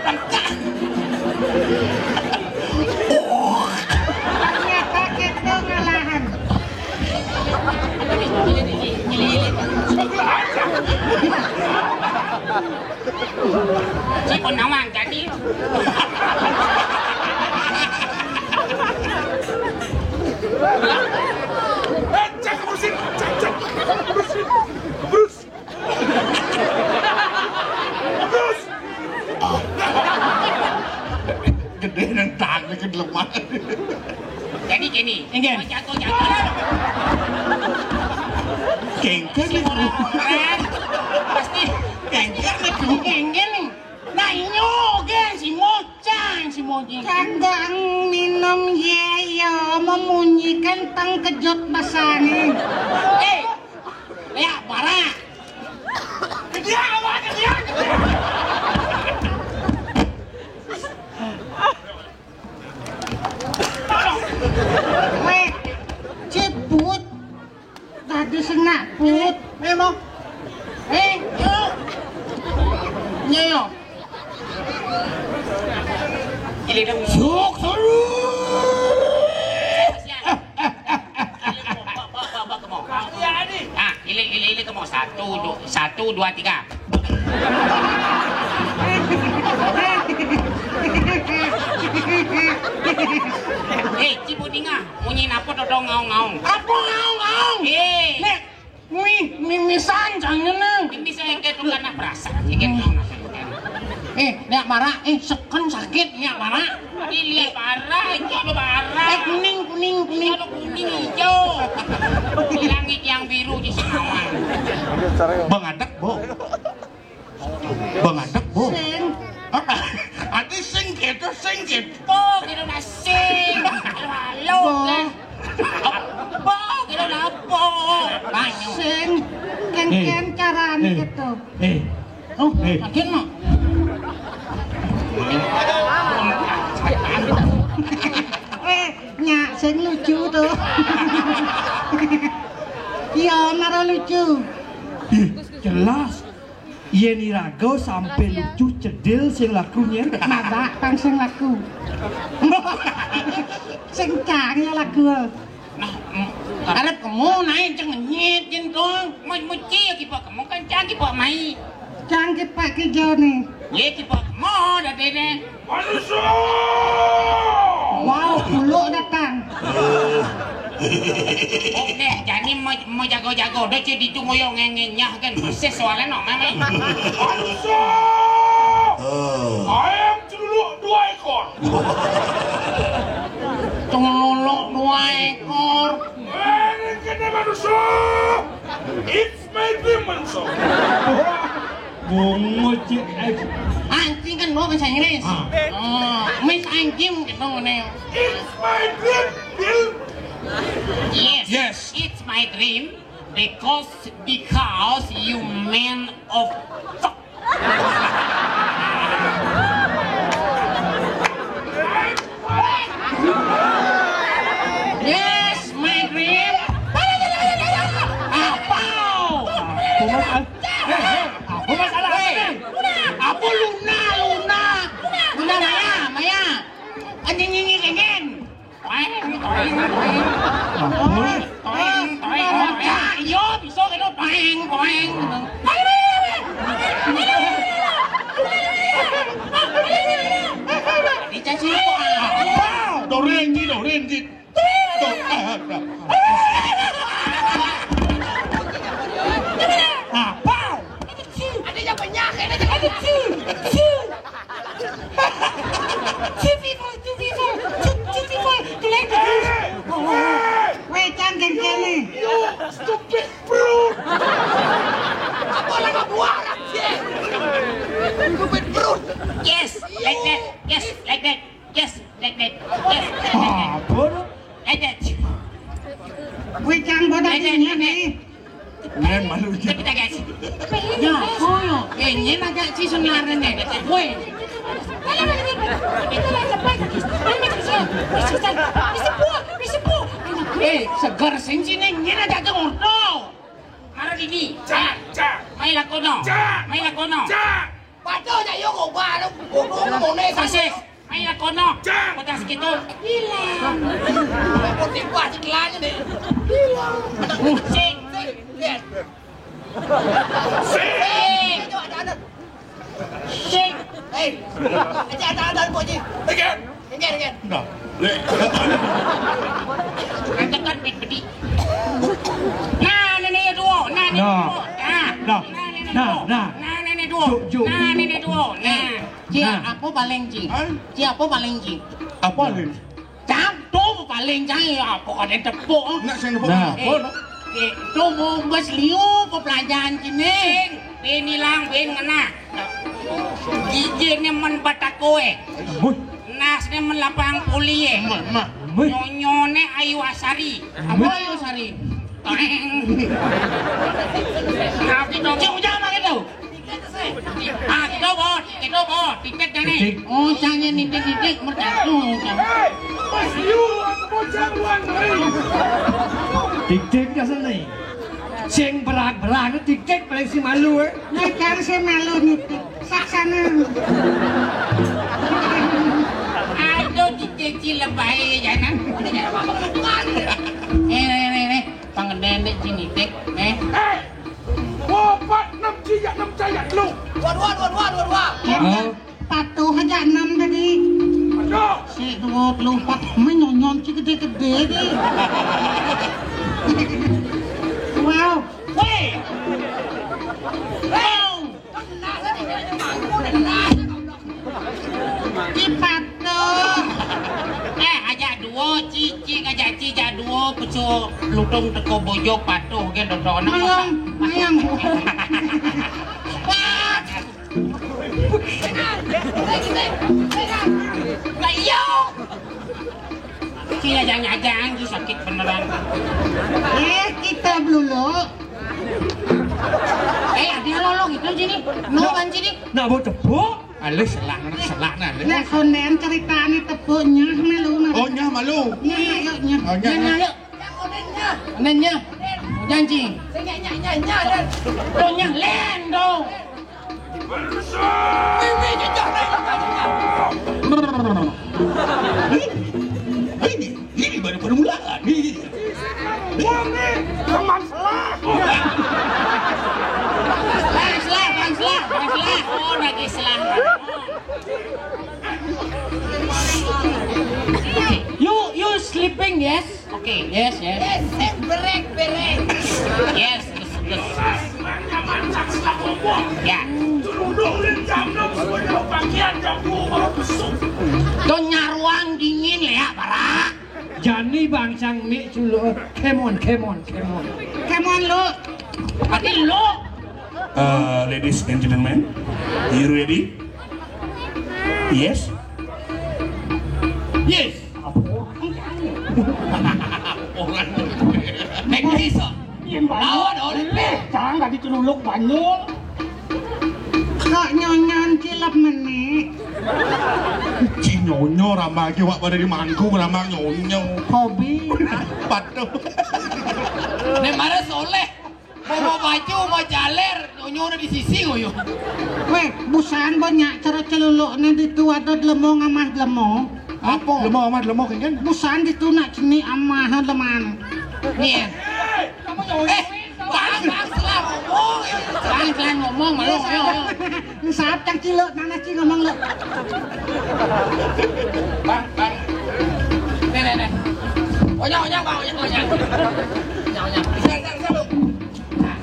Tengkak. Ternyata kita ngalahan. Si pun nawang jadi. Eh, cek, kebersihin, cek, cek, kebersihin, kebersihin. Terus. Gede nang tangan ke lemah. Jadi gini, inggih. Jago-jago. Kengken itu. Pasti kengken itu. Kengken nih. Nah, inyo geng si Mocang, si Mocang. Kagak minum ye, ya, membunyikan tang kejut basane. Eh, ya, parah. Ke dia, awak ke dia, ke dia. Weh, ciput. Tadi senak put. Memang. Eh, yo. Nyeyo. Suk, suk. Ah, ilik, ilik, ilik, kemo satu, du-, satu, dua, tiga. Eh, Cibudinga, munyi napa to ngaung-ngaung? Apa ngaung-ngaung? Eh. Nek, mimi-, mimisan jangan. Mimisan yang kayak tukang nak berasa, yang kayak tukang nak. Eh, nyak marak, eh, seken sakit, nyak marak. Ini lihat parah, hijau apa parah? Eh, kuning, kuning, kuning. Kalau kuning, hijau. Langit yang biru di Singkawang. Bengadek, Bu. Bengadek, Bu. Sing. Ati sing gitu, sing gitu. Po, gitu, nah, sing. Halo, halo, kan. Po, gitu, nah, po. Sing. Ken-ken carane gitu. Eh. Oh, eh, kaget, Mak. Eh, nyak sing lucu to. Iya, mara lucu. Ih, jelas. Yen iraga sampe lucu cedil sing laku nyen. Mabak pang sing laku. Sing cang ya laku. Nah, mm, arep kemo nae cengenyit yen to. Mo-, moci ya kipak kemo kan cang kipak mai. Cang kipak kijone. Ye kipak kemo dadene. Manusia! Wow, puluk datang. Oke, jani mau, mau jago-jago, dah cek ditu moyo ngengenyah kan, persis soalnya no, memang. Manusia! Ayam celuluk dua ekor. Celuluk dua ekor. Eh, ini kena manusia! It's my dream, manusia! Bungut, cik. Eh. Anjing kan mau bahasa Inggris. Ah. Oh, Miss Anjing gitu nih. It's my dream, Bill. Yes. Yes. It's my dream because, because you man of fuck. Yes, my dream. Apa? Bungut, ah. Eh, eh, apa masalah? Hei, apa Luna, Luna? Luna Maya, Maya. Anjing nyinyi kengen. Toeng, toeng, toeng. Ampun. Toeng, toeng, toeng. Ya, iya, bisa kena toeng, toeng. Apa? Ada yang banyak, ada yang banyak. Two people, two people, two, two people. Too late. Wait, jangan gini. You stupid brute. Apa lagi buah orang sih? Stupid brute. Yes, like that. Yes, like that. Yes, like that. Yes, like that. Apa tu? Like that. Weh, cang bodoh. Like that, ni, like that. Ni. Nyan malu je. Tapi tak kasi. Ya, koyo. Eh, ni nak cak si senar ni. Weh. Eh, segar sing sini, ni nak cak tengok tu. Mara dini. Cak, cak. Mai lakono. Cak. Mai lakono. Cak. Pato ja yo ko ba lo ko ko mo ne sa. Sase. Mai lakono. Cak. Kota sekitu. Hilang. Ko ti ba si kelanya ni. Hilang. Sing. Sing. Sing. Sing. Sing. Hei. Aja ada ada ko ji. Again. Again, again. Nah. Lek. Katakan bit bedi. Nah, nenek dua. Nah, nenek dua. Nah. Nah, nah, nah. Nah, nenek dua. Juk, juk. Nah, nenek dua. Nah. Cik, apa paling, Cik? Hah? Cik, apa paling, Cik? Apa paling? Cak, tu paling, Cak. Ya, apa kau ada tepuk? Nak saya tepuk. Nah. Eh, apa, nak? Eh, tu mau bas liu apa pelajaran sini? Bin, bin hilang, bin ngena. Gigi ni men batako eh. Wih. Nas ni men lapang puli eh. Mak, mak. Wih. Nyonyo ni Ayu Asari. Apa Ayu Asari? Toeng. Kau kita. Cik, ujang nak kita. Ah, kita bos, kita bos, tiket dah ni. Titik. Oh, cangnya nitik-nitik, mercatu, cang. Mas Yu, aku mau jagoan, hei. Titik dah sana ni. Sing berak-berak, titik paling si malu, eh. Nah, cari si malu nitik. Saksana. Aduh, titik si lebay, jangan. Eh, eh, eh, eh. Pangedendek si nitik, eh. Eh, Opat, enam, ciak, enam, ciak, lu. Dua, dua, dua, dua, dua, dua. Hah? Patuh aja enam tadi. Aduh. Si dua puluh empat, menyonyon si gede-gede ni. Wow. Weh. Wow. Di patuh. Eh, aja dua, cicing aja, cija dua, pucuk lutung teko bojok patuh ke dodona. Mayang, mayang. Lah iyo. Cija jangan-jangan, ji sakit beneran. Eh, kita belulu. Eh, ada lolong itu sini. No kan sini. Nak bawa tepuk? Alih, selak, selak, nah, alih. Nah, konden cerita ni tepuk nyah malu, nah. Oh, nyah malu. Nyah, yuk, nyah. Oh, nyah, nyah, nyah. Yuk. Onden nyah. Janji. Nyah, nyah, nyah, nyah, dan. Oh, nyah, len, dong. Ini, ini baru permulaan. Ini. Wong ni teman selah. Bang selah, bang selah, bang selah. Oh, lagi selah. You, you sleeping, yes? Okay, yes, yes. Yes, eh, berek, berek. Yes, yes, yes. Ya. Tuh nyaruang dingin, Lea, para. Jani bangsang mik culo. Come on, come on, come on. Come on, lo. Ati lo. Uh, ladies and gentlemen, you ready? Yes? Yes. Orang. Nek bisa. Lawan oleh. Jangan tadi celuluk banyu. Kok nyonyon cilep menik? Ci nyonyo rambah lagi wak pada di mangku rambah nyonyo. Hobi. Patuh. Nek mara soleh. Bawa baju, bawa jaler, nyonyo udah di sisi ngoyo. Weh, busan banyak cara celuluk ni di tu ada delemo ngamah delemo. Apa? Delemo ngamah delemo kan? Busan di tu nak cini amah deleman. Ni ya. Kamu nyonyo. Eh, Bang, bang, selah ngomong. Bang, selah ngomong, malu, malu, malu. Sap cang ciluk, mana ci ngomong lu? Bang, bang. Nih, nih, nih. Onyang, onyang, Bang, onyang, onyang. Onyang, onyang. Siap, siap, siap, Bang.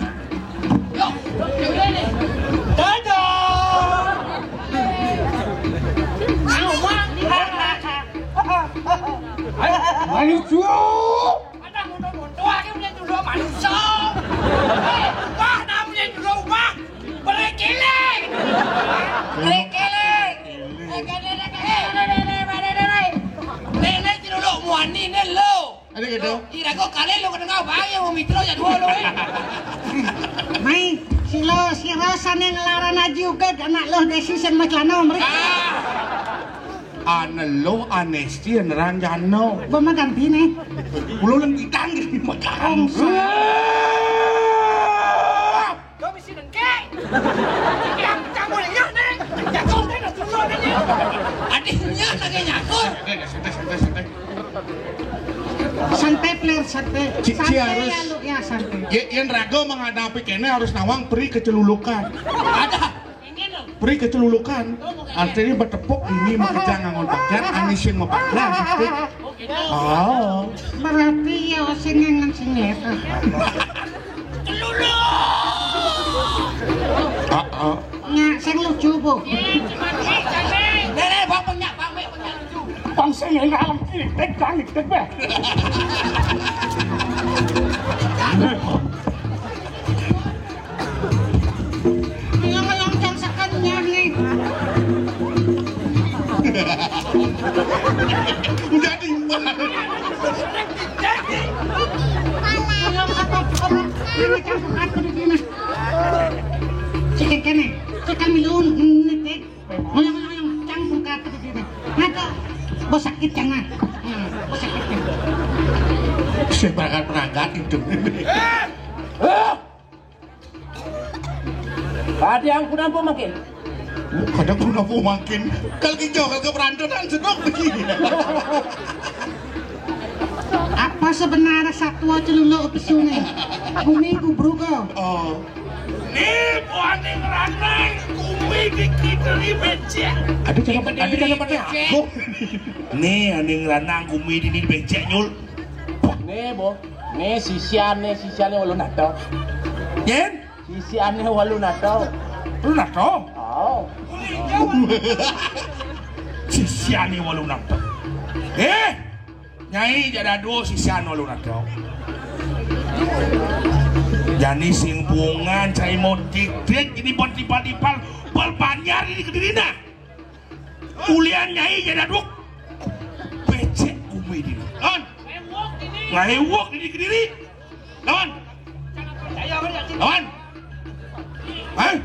Yuk, yuk, yuk, nih. Dadah. Anu, Bang. Ayo, manusia. Ada motor-motor, ada punya dulu manusia. Eh, Bang, ada punya dulu, Bang. Beri kilik. Beri kilik. Eh, gini, gini, gini, gini, gini, gini, gini. Nih, nih, si Lulu muani, nih, lo. Ada gitu. Ira kok kalian lo kedengar bang yang mau mitro ya dua lo, eh. Mai, si lo, si Rosa nih ngelaran aja juga, anak lo desi sen mas lano, meri. Ah. Ana lo anesti nerang jano. Bama ganti nih. Ulo leng bidang di Mekah. Om, Kau mesti dengke. Yang kamu lihat nih, jago kan turun aja. Adiknya lagi nyakur. Santai, santai, santai, santai. Santai, player, santai. Ci, ci Santai harus ya, lu, ya, santai. Ya, yang raga menghadapi kene harus nawang peri kecelulukan. Ada. Peri kecelulukan. Artinya bertepuk ini makejang angon pajar, anis yang mapakra, gitu. Oh. Berarti ya sing ngangen sing ngeliat. Heeh. Nya sing lucu, Bu. Nenek, Bang, penyak, Bang, penyak lucu. Bang, sing yang dalam ini, tek, tek, tek, tek, Ngomong-ngomong, jang sekenyah nih. Udah timbal. Ayo, apa, apa? Ini kan bukan kudu gini. Cek kene, cek kan milun, netek. Ayo, ayo, ayo, cang buka kudu gini. Ngaco, bos sakit jangan. Hmm, bos sakit jangan. Saya berangkat-berangkat itu. Ada yang kunampu makin. Ada kunampu makin. Kalau kijau, kalau keberantakan sedok begini. Apa sebenarnya satwa celuluk pesune? Bumi kubruko. Oh. Nih, buaning ranang, bumi dikiteri becek. Ada cara, ada cara pakai aku. Nih, aning ranang, bumi dini becek, Nyul. Nih, Bo. Nih, sisiane, sisiane walu nato. Yen? Sisiane walu nato. Walu nato? Oh. Sisiane walu nato. Eh, Nyai jada dua sisian walu nato. Jani sing bungan cai motik trik ini bon tiba-tiba bal banjar ini kedirina. Ulian Nyai jada duk. Becek bumi dini. Lawan. Ngai wok dini kediri. Lawan. Lawan. Hah?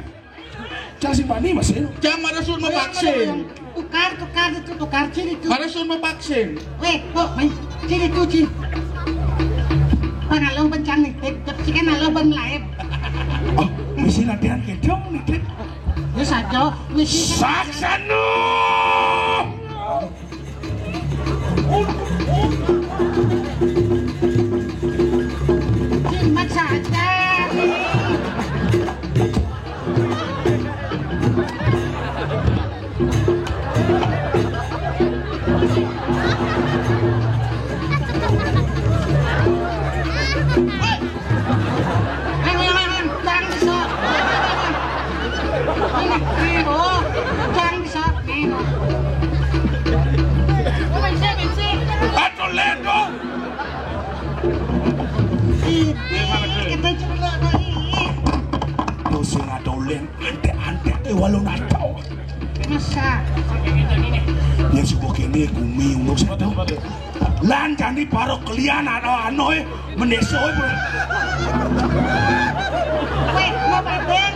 Cang simpani masih. Cang marasun mapaksin. Tukar, tukar, itu tukar, ciri itu. Marasun mapaksin. Weh, kok, main ciri itu, ciri. Pangalo bencang nih, tip, tip, sih kan alo bang lain. Oh, misi latihan kedong nih, tip. Ya saja, misi kan. Saksanu. Jimat saja. Hei, hei, hei, hei, barang bisa. Ini, ini, oh, barang bisa. Ini, oh. Aduh, Lendo. Ini, kita coba lagi. Tuh sing ada Len, antek-antek, eh, walau nado. Masa? Ya, si bokeh ini gumi, umur satu. Lan jani paro kelian ano ano, eh, mendeso, eh, bro. Weh, mau padeng.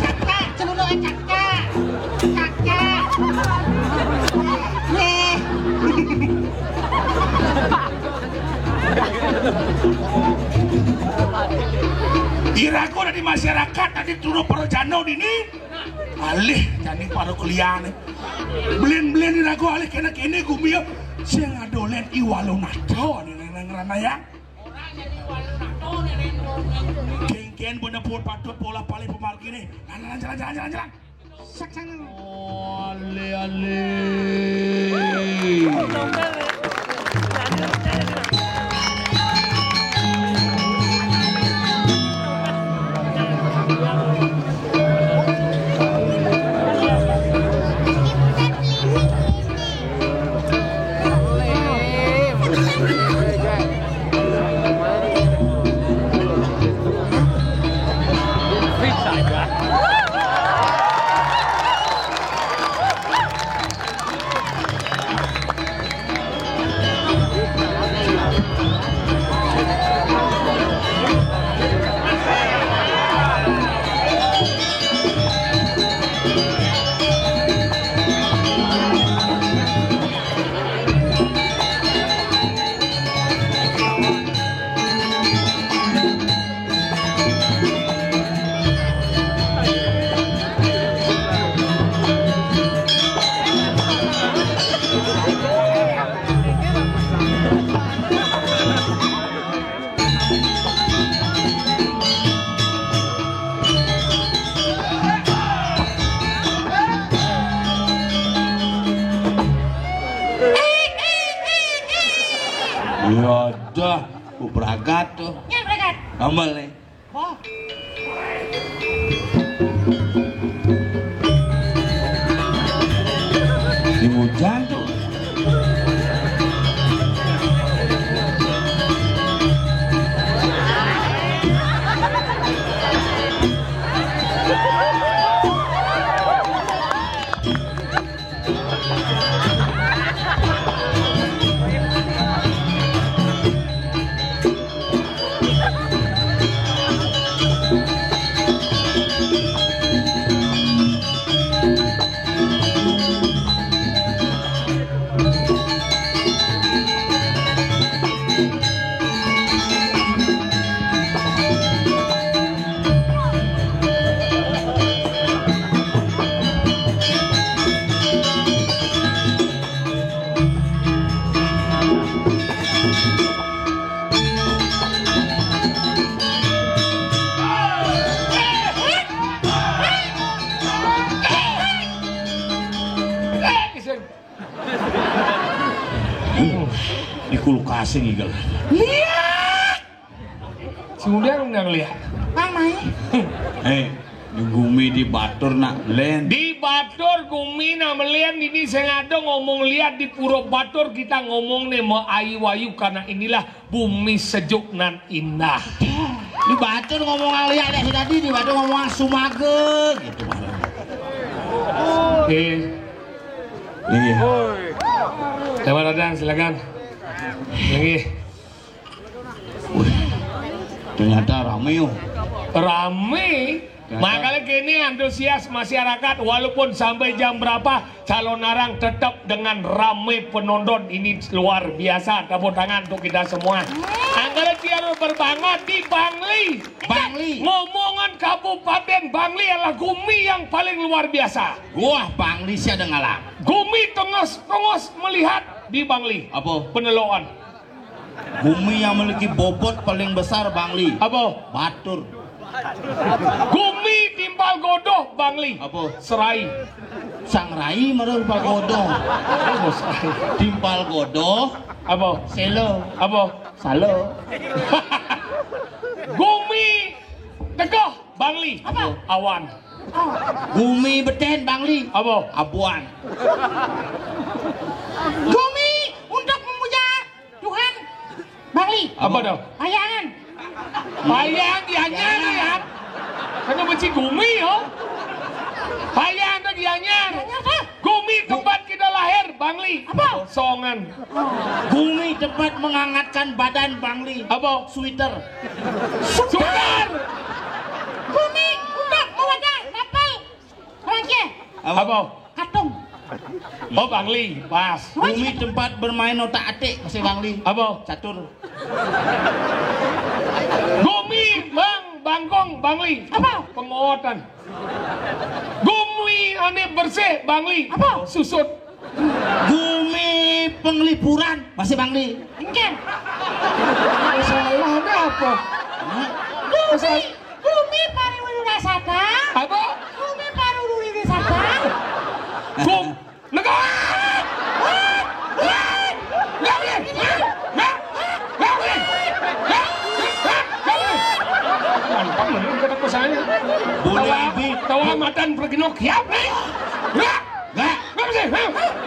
Cakak, celuluk, eh, cakak. Cakak. Weh. Iraku dari masyarakat tadi turun perjano dini. Alih jani paro kelian, eh. Belin-belin iraku alih kena kene gumi yo. Sing adolen iwalo nato nih neng neng ranaya. Kengken bener pur patut pola pali pemargi nih. Nah, nah, jalan, jalan, jalan, jalan. Saksana. Ale, ale. Ya dah, ku bragat tuh. Ya, bragat. Tambal nih. Wah. Ini hujan tuh. Di kulkas ini, kalau. Lihat. Kemudian nang lihat. Mang mai. Eh, di gumi di batur nak len. Di batur gumi nak melian ini sing ada ngomong lihat di pura batur kita ngomong nih mau ayu-ayu karena inilah bumi sejuk nan indah. Di batur ngomong lihat ya sudah di, di batur ngomong sumaga gitu. Oke. Iya. Selamat datang, silakan. Lagi. Wih, ternyata rame yo. Rame. Ternyata. Makanya kini antusias masyarakat walaupun sampai jam berapa calon arang tetap dengan rame penonton ini luar biasa. Tepuk tangan untuk kita semua. Angkara tiar berbangga di Bangli. Bangli. Ngomongan Kabupaten Bangli adalah gumi yang paling luar biasa. Wah, Bangli sih ada ngalang. Gumi tengos-tengos melihat di Bangli. Apa? Peneloan. Bumi yang memiliki bobot paling besar Bangli. Apa? Batur. Gumi timpal godoh Bangli. Apa? Serai. Sang Rai marang timpal godoh. Apa serai? Timpal godoh. Apa? Selo. Apa? Salo. Gumi tegoh Bangli. Apa? Awan. Gumi beten Bangli. Apa? Abuan. Gumi untuk memuja Tuhan Bangli. Apa dah? Payangan. Payang dianyar ya. Karena benci gumi yo. Payang tu dianyar. Dianyar dah. Gumi tempat kita lahir Bangli. Apa? Songan. Gumi tempat menghangatkan badan Bangli. Apa? Sweater. Sweater. Gumi untuk mewadah kapal. Orang Aceh. Apa? Katung. Oh, Bangli, pas. Bumi tempat bermain otak atik masih Bangli. Apa? Catur. Gumi, Bang, Bangkong, Bangli. Apa? Pengotan. Gumi ane bersih, Bangli. Apa? Susut. Gumi penglipuran masih Bangli. Engken. Masalahnya apa? Hah? Gumi, gumi pariwisata. Apa? Gumi pariwisata. Matan pergi no kiap nih. Enggak. Enggak. Enggak bisa.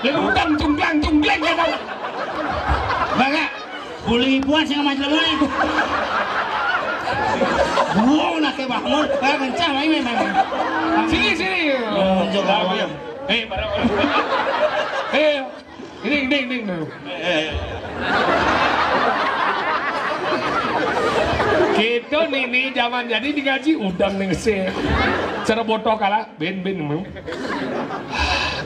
Lalu udah jungklang jungklang kata. Enggak, enggak. Buli buat sing macam buli. Wow, nak ke bangun. Kayak kencang lagi memang. Sini, sini. Menunjuk kawan. Eh, barang. Eh, ini, ini, ini. Eh. Kita nini zaman jadi digaji udang nih sih. Cara botol kalah, ben ben emang.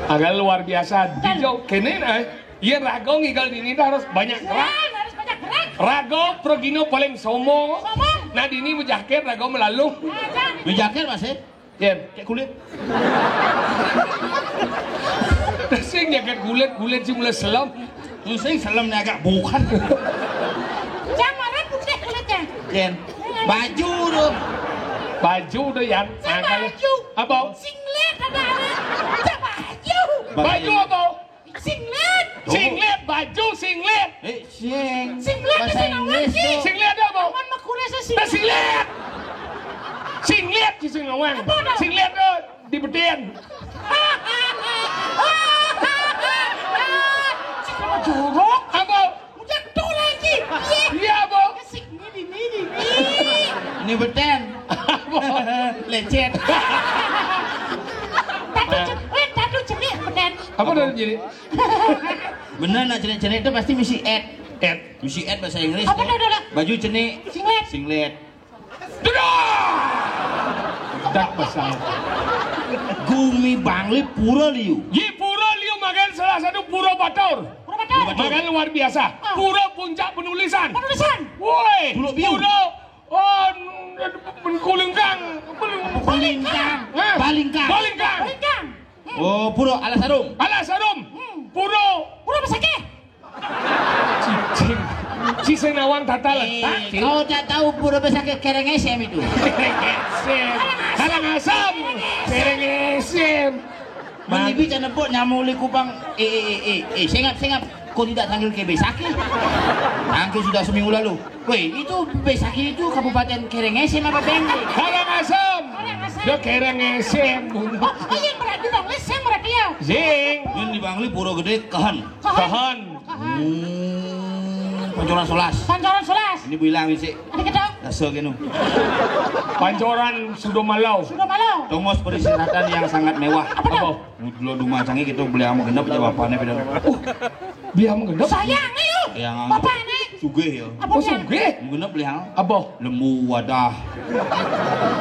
Agak luar biasa. Dijau kene eh. Iya, rago ngigal dini dah harus banyak gerak. Iya, harus banyak gerak. Rago pergino paling somo. Somo. Nah, dini bejaket rago melalung. Aja. Bejaket masih? Yen, kayak kulit. Sing jaket kulit, kulit sing mulai selem. Sing selem nih agak bukan. Jangan marah putih kulitnya. Yen, baju tuh. Baju tuh, Yan. Saya baju. Apa? Singlet ada, ada. Saya baju. Baju apa? Singlet. Singlet, baju singlet. Eh, sing. Singlet bahasa Inggris tuh. Singlet apa? Aman mah kurasa singlet. Singlet. Singlet di sing ngawang. Apa dah? Singlet tuh di beden. Sing sama jorok. Apa? Udah tuh lagi. Iya. Iya, apa? Sing ini, ini, ini. Ini beden. Apa? Lecet. Tatu cenik, tatu cenik beden. Apa tatu cenik? Bener, nak cenik-cenik itu pasti misi et. Et. Misi et bahasa Inggris. Apa tuh, tuh, tuh? Baju cenik. Singlet. Singlet. Duh! Dak besar. Gumi Bangli pura liu. Yi pura liu makan salah satu pura batur. Pura batur. Makan luar biasa. Ah. Pura puncak penulisan. Penulisan. Woi. Pura biu. Pura, oh, kulingkang. Kulingkang. Hah? Balingkang. Balingkang. Balingkang. Oh, pura alas harum. Alas harum. Hmm. Pura. Pura besake. Cicing. Cicing nawang tata letak. Eh, kau tak tahu pura besake kereng esem itu. Kereng esem. Karangasem. Kereng esem. Menibi canepuk nyamuli kupang. Eh, eh, eh, eh, eh, sengap, sengap. Kau tidak tanggil ke besake? Angke sudah seminggu lalu. Woi, itu besake itu Kabupaten Kereng Esem apa Bengke? Karangasem. Karangasem. Dia Kereng Esem. Oh, oh, iya, berarti Bangli Sem berarti ya? Zing. Ini di Bangli pura gede kehen. Kehen. Kehen. Hmm, Pancoran sebelas. Pancoran sebelas. Ini bilang sih. Ada kita. Rasa kenu. Pancoran Sudomalau. Sudomalau. Tongos persyaratan yang sangat mewah. Apa tuh? Apa? Lo dumacangnya gitu beli ama genep aja bapaknya pindah. Uh, beli ama genep? Sayang, ayo. Yang bapaknya. Sugih ya. Apa? Oh, sugih. Genep beli ama. Apa? Lembu wadah.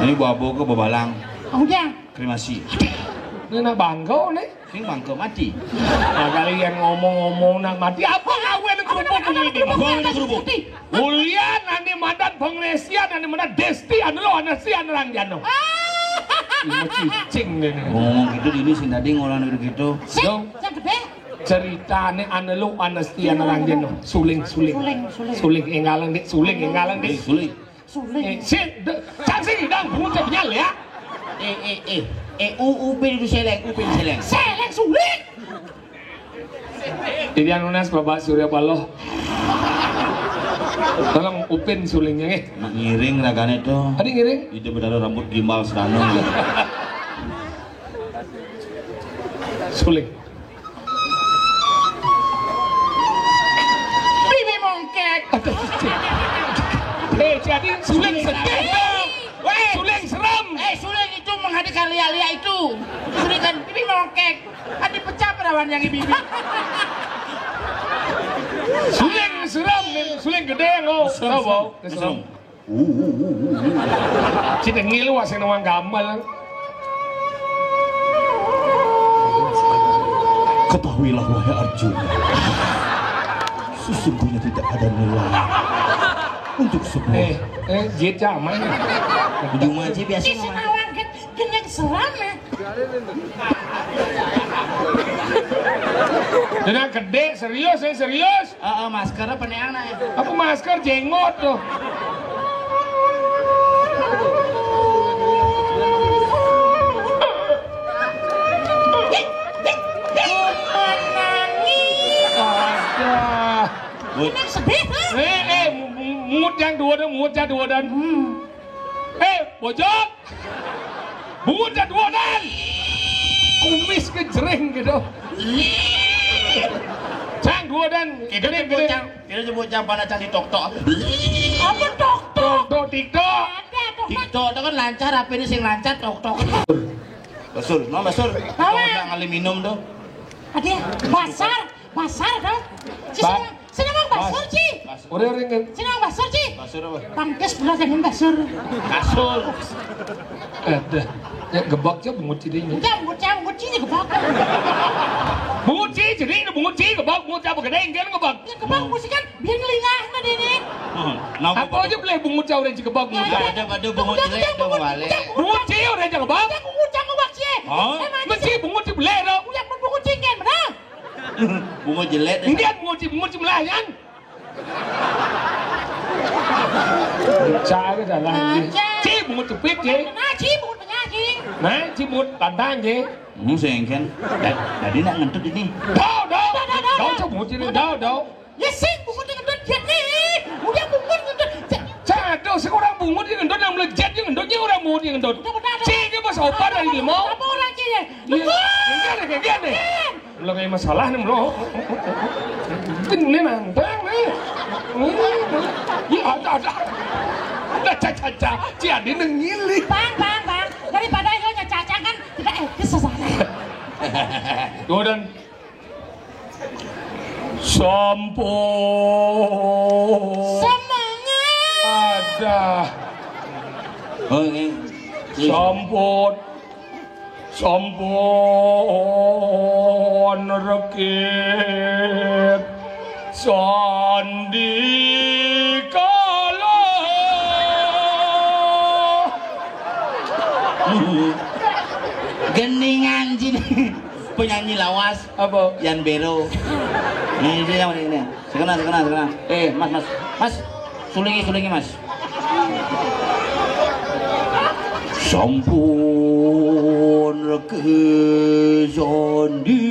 Ini bawa ke bebalang. Oh, ya. Kremasi. Ini nak bangga nih. Ini bangga mati. Nah, kalian ngomong-ngomong nak mati, apa kawin kerupuk ini? Gua ini kerupuk. Mulia nani madan pengresian nani madan desti anu lo anasi anu rangjano. Ini cicing deh nih. Ngomong gitu dini sing tadi ngolah gitu. Sing, Dong. Yang gede. Ceritane anu lo anasi anu rangjano. Suling, suling. Suling, suling. Suling enggalan dik, suling enggalan dik. Suling. Suling. Eh, sing, de, cang sing dang bunyi nyal ya. Eh, eh, eh. Eh, u, upin itu seleng, upin seleng. Seleng suling. Jadi anu nas Bapak Surya Paloh. Tolong upin sulingnya nggih. Nak ngiring ragane to. Tadi ngiring? Itu benar rambut gimbal sedana. Suling. Bibi mongkek. Aduh. Eh, jadi suling sedih. Weh. Suling serem. Eh, suling itu menghadirkan lia-lia itu. Suling kan bibi mongkek. Adi pecah perawan yang bibi. Suling serem, suling gede lo. Serem, serem. Serem. Uh, uh, uh, uh, uh. Cita ngilu asing nawang gamal. Ketahuilah wahai Arjuna, sesungguhnya tidak ada nilai untuk sebuah. Eh, eh, jit aman. Ujung aja biasa. Nawang gede. Kena seram ya. Dengan gede, serius ya, serius. Heeh, masker apa nih anak ya? Apa masker jenggot tuh? Astaga. Ini sedih, ha? Eh, eh, mu-, mu-, muut yang dua dan muut yang dua dan. Hmm. Eh, bojok. Bungut dah dua dan. Kumis ke jering gitu. Cang dua dan. Kita gedeng, gedeng. Bocah, kita bocah pada cari tok-tok. Apa tok-tok? Tok TikTok. Ada tok-tok. TikTok itu kan lancar, apa ini sing lancar tok-tok. Basul, no Basul. Apa? Kita ngali minum tuh. Ada basar, basar dong. Si Ba- Senang, senang Bang Basur, Ci. Ore, ore, ngen. Senang Bang Basur, Ci. Basur apa? Pangkes belajar Bang Basur. Kasur. Eh, dah. Ya, gebak aja bungut Ci deh ini. Enggak, bungut Ci, bungut Ci aja gebak. Bungut Ci, jadi ini bungut Ci, gebak, bungut Ci apa gedeng, kan gebak. Ya, gebak musik kan, biar ngelingah, nah, deh, nih. Hmm, kenapa Apa tuh? Aja boleh bungut Ci orang Ci gebak, bungut Ci. Ada, ada, ada bungut Ci, ada bungut Ci. Bungut Ci orang Ci gebak. Bungut Ci, bungut Ci. Hah? Emang Mesti Ci. Bungut Ci boleh, dong. Yang bungut Ci, kan, benar? Bungut jelek deh. Enggak, bungut Ci, bungut Ci melayan. Cari dalam ni. Aja. Ci, bungut cupit, Ci. Nah, Ci, bungut penyakit. Nah, Ci, bungut tantang, Ci. Hmm, sengken. Da- Tadi nak ngentut ini. Dau, dau. Dau, dau, dau, Dau, dau. Ci, bungut Ci, dau, dau. Ya, sing, bungut ngentut, dia ni. Udah bungut ngentut. Cak. Cak, ada seorang bungut yang ngentut, yang melejat yang ngentut, yang orang bungut yang ngentut. Udah, udah, udah. Ci, dia pas obat dari lima. Apa orang Ci, ya? Iya. Bungut. Enggak ada kayak gini. Bungut. Belum kayak masalah nih, bro. Ini nantang nih. Iya, ada, ada. Ada caca-caca. Ci Adi nengili. Bang, bang, bang. Daripada yo caca kan tidak etis sesuatu. Tuh, dan sampun. Semangat. Ada. Oh, ini. Sampun. Sampun rekit sandikala. Geningan sini. Penyanyi lawas. Apa? Yan Bero. Ini dia yang ini. Sekena, sekena, sekena. Eh, Mas, Mas. Mas, sulingi, sulingi, Mas. Sampun reke sondi.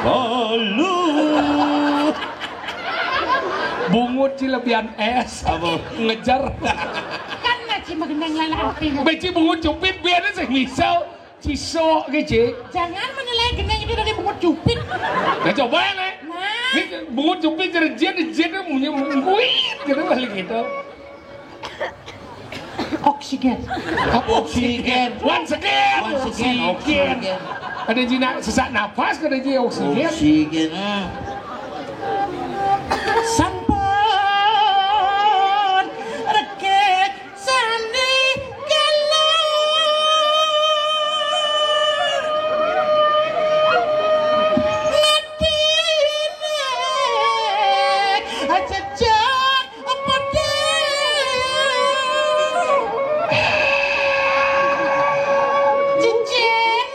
Halo. Bungut Ci lebihan es. Apa? Ngejar. Kan ngaji magendang lala api. Beci bungut cupit biar sing misal. Cisok ke, Ci. Jangan menilai gendeng itu dari bungut cupit. Nah, coba ya, Nek. Nah. Ini bungut cupit jerejit, jerejit punya mengkuit gitu balik gitu. Oksigen. Apa oksigen? Once again. Once again, oksigen. Oksigen. Ada Ci nak sesak napas, ada Ci oksigen. Oksigen, ah. Sampun rekit Sandi kala ngadine jejak pedhe. Cicing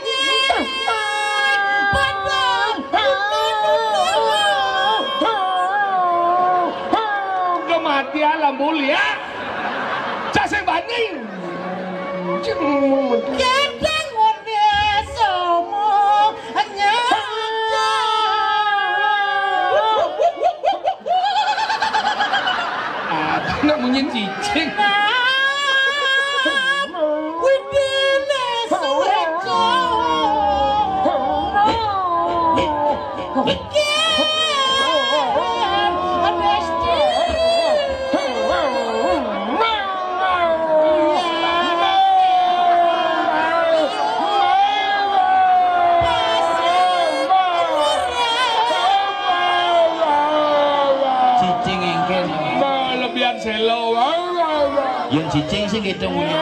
padang. Kematian lampu liat. Cak sing bani. Kadang ngombe somo nyata. Ah, nak munyi cicing. Nah, widine suweta. Cicing engken. Lebihan selo. Yang cicing sih gitu munyi.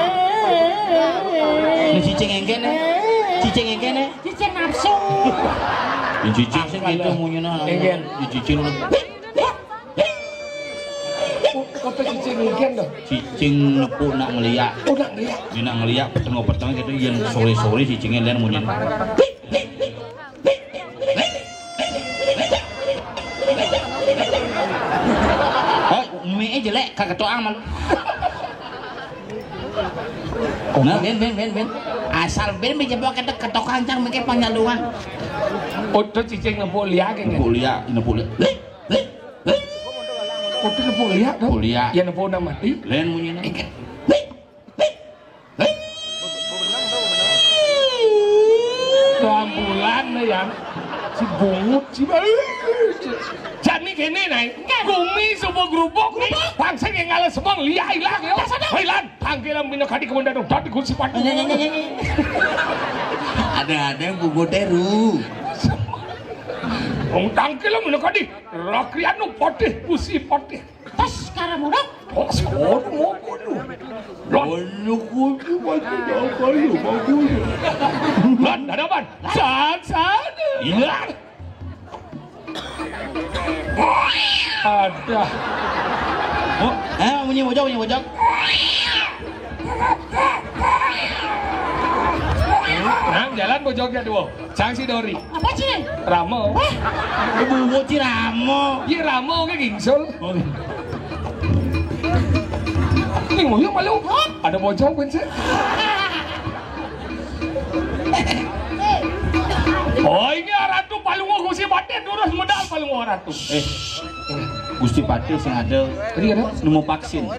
Ini cicing engken, eh? Cicing engken, eh? Cicing nafsu. Yang cicing sih gitu munyi, nah. Engken. Yang cicing. Kata cicing engken dah. Cicing nepuk nak ngeliak. Oh, nak ngeliak. Dia nak ngeliak petengah-petengah gitu, yang sore-sore cicingnya dan munyi. Oh, mie jelek, kagak toang malu. Nah, ben, ben, ben, ben. Asal ben, ben jebak ketok, ketok kancang, mikir panjang doang. Oh, tuh cicing nepuk liak, kan? Nepuk liak, nepuk liak. Oh, tuh nepuk liak, tuh. Nepuk liak. Ya, nepuk udah mati. Lain munyinya. Engken. Hei! Hei! Hei! Bungut sih, Bang. Jani kene nae. Gumi subuh grubuk nih. Bangsa yang ngalah semua liya ilang yo. Hei, lan, tangkil minakadi komandan dadi Gusti Patih. Ada-ada yang bungut teru. Wong tangkil minakadi Rakrianu Patih, Gusti Patih. Tas kara mudok. Oh, sekolah mau kudu. Lan, Anu kudu baca apa lu bagus. Lan, ada apa? San, san. Iya. Ada. Oh, eh, bunyi bojog, bunyi bojog. Nah, jalan bojognya dua. Sang si Dori. Apa sih? Ramo. Bungut si Ramo. Iya, Ramo ke gingsul. Oh, Ini ngoyo malu. Ada bojog kan sih? Oh, ini Ratu Palungo Gusti Patih, terus modal Palungo Ratu. Eh, Gusti Patih sing ada Tadi ada? Nemu vaksin.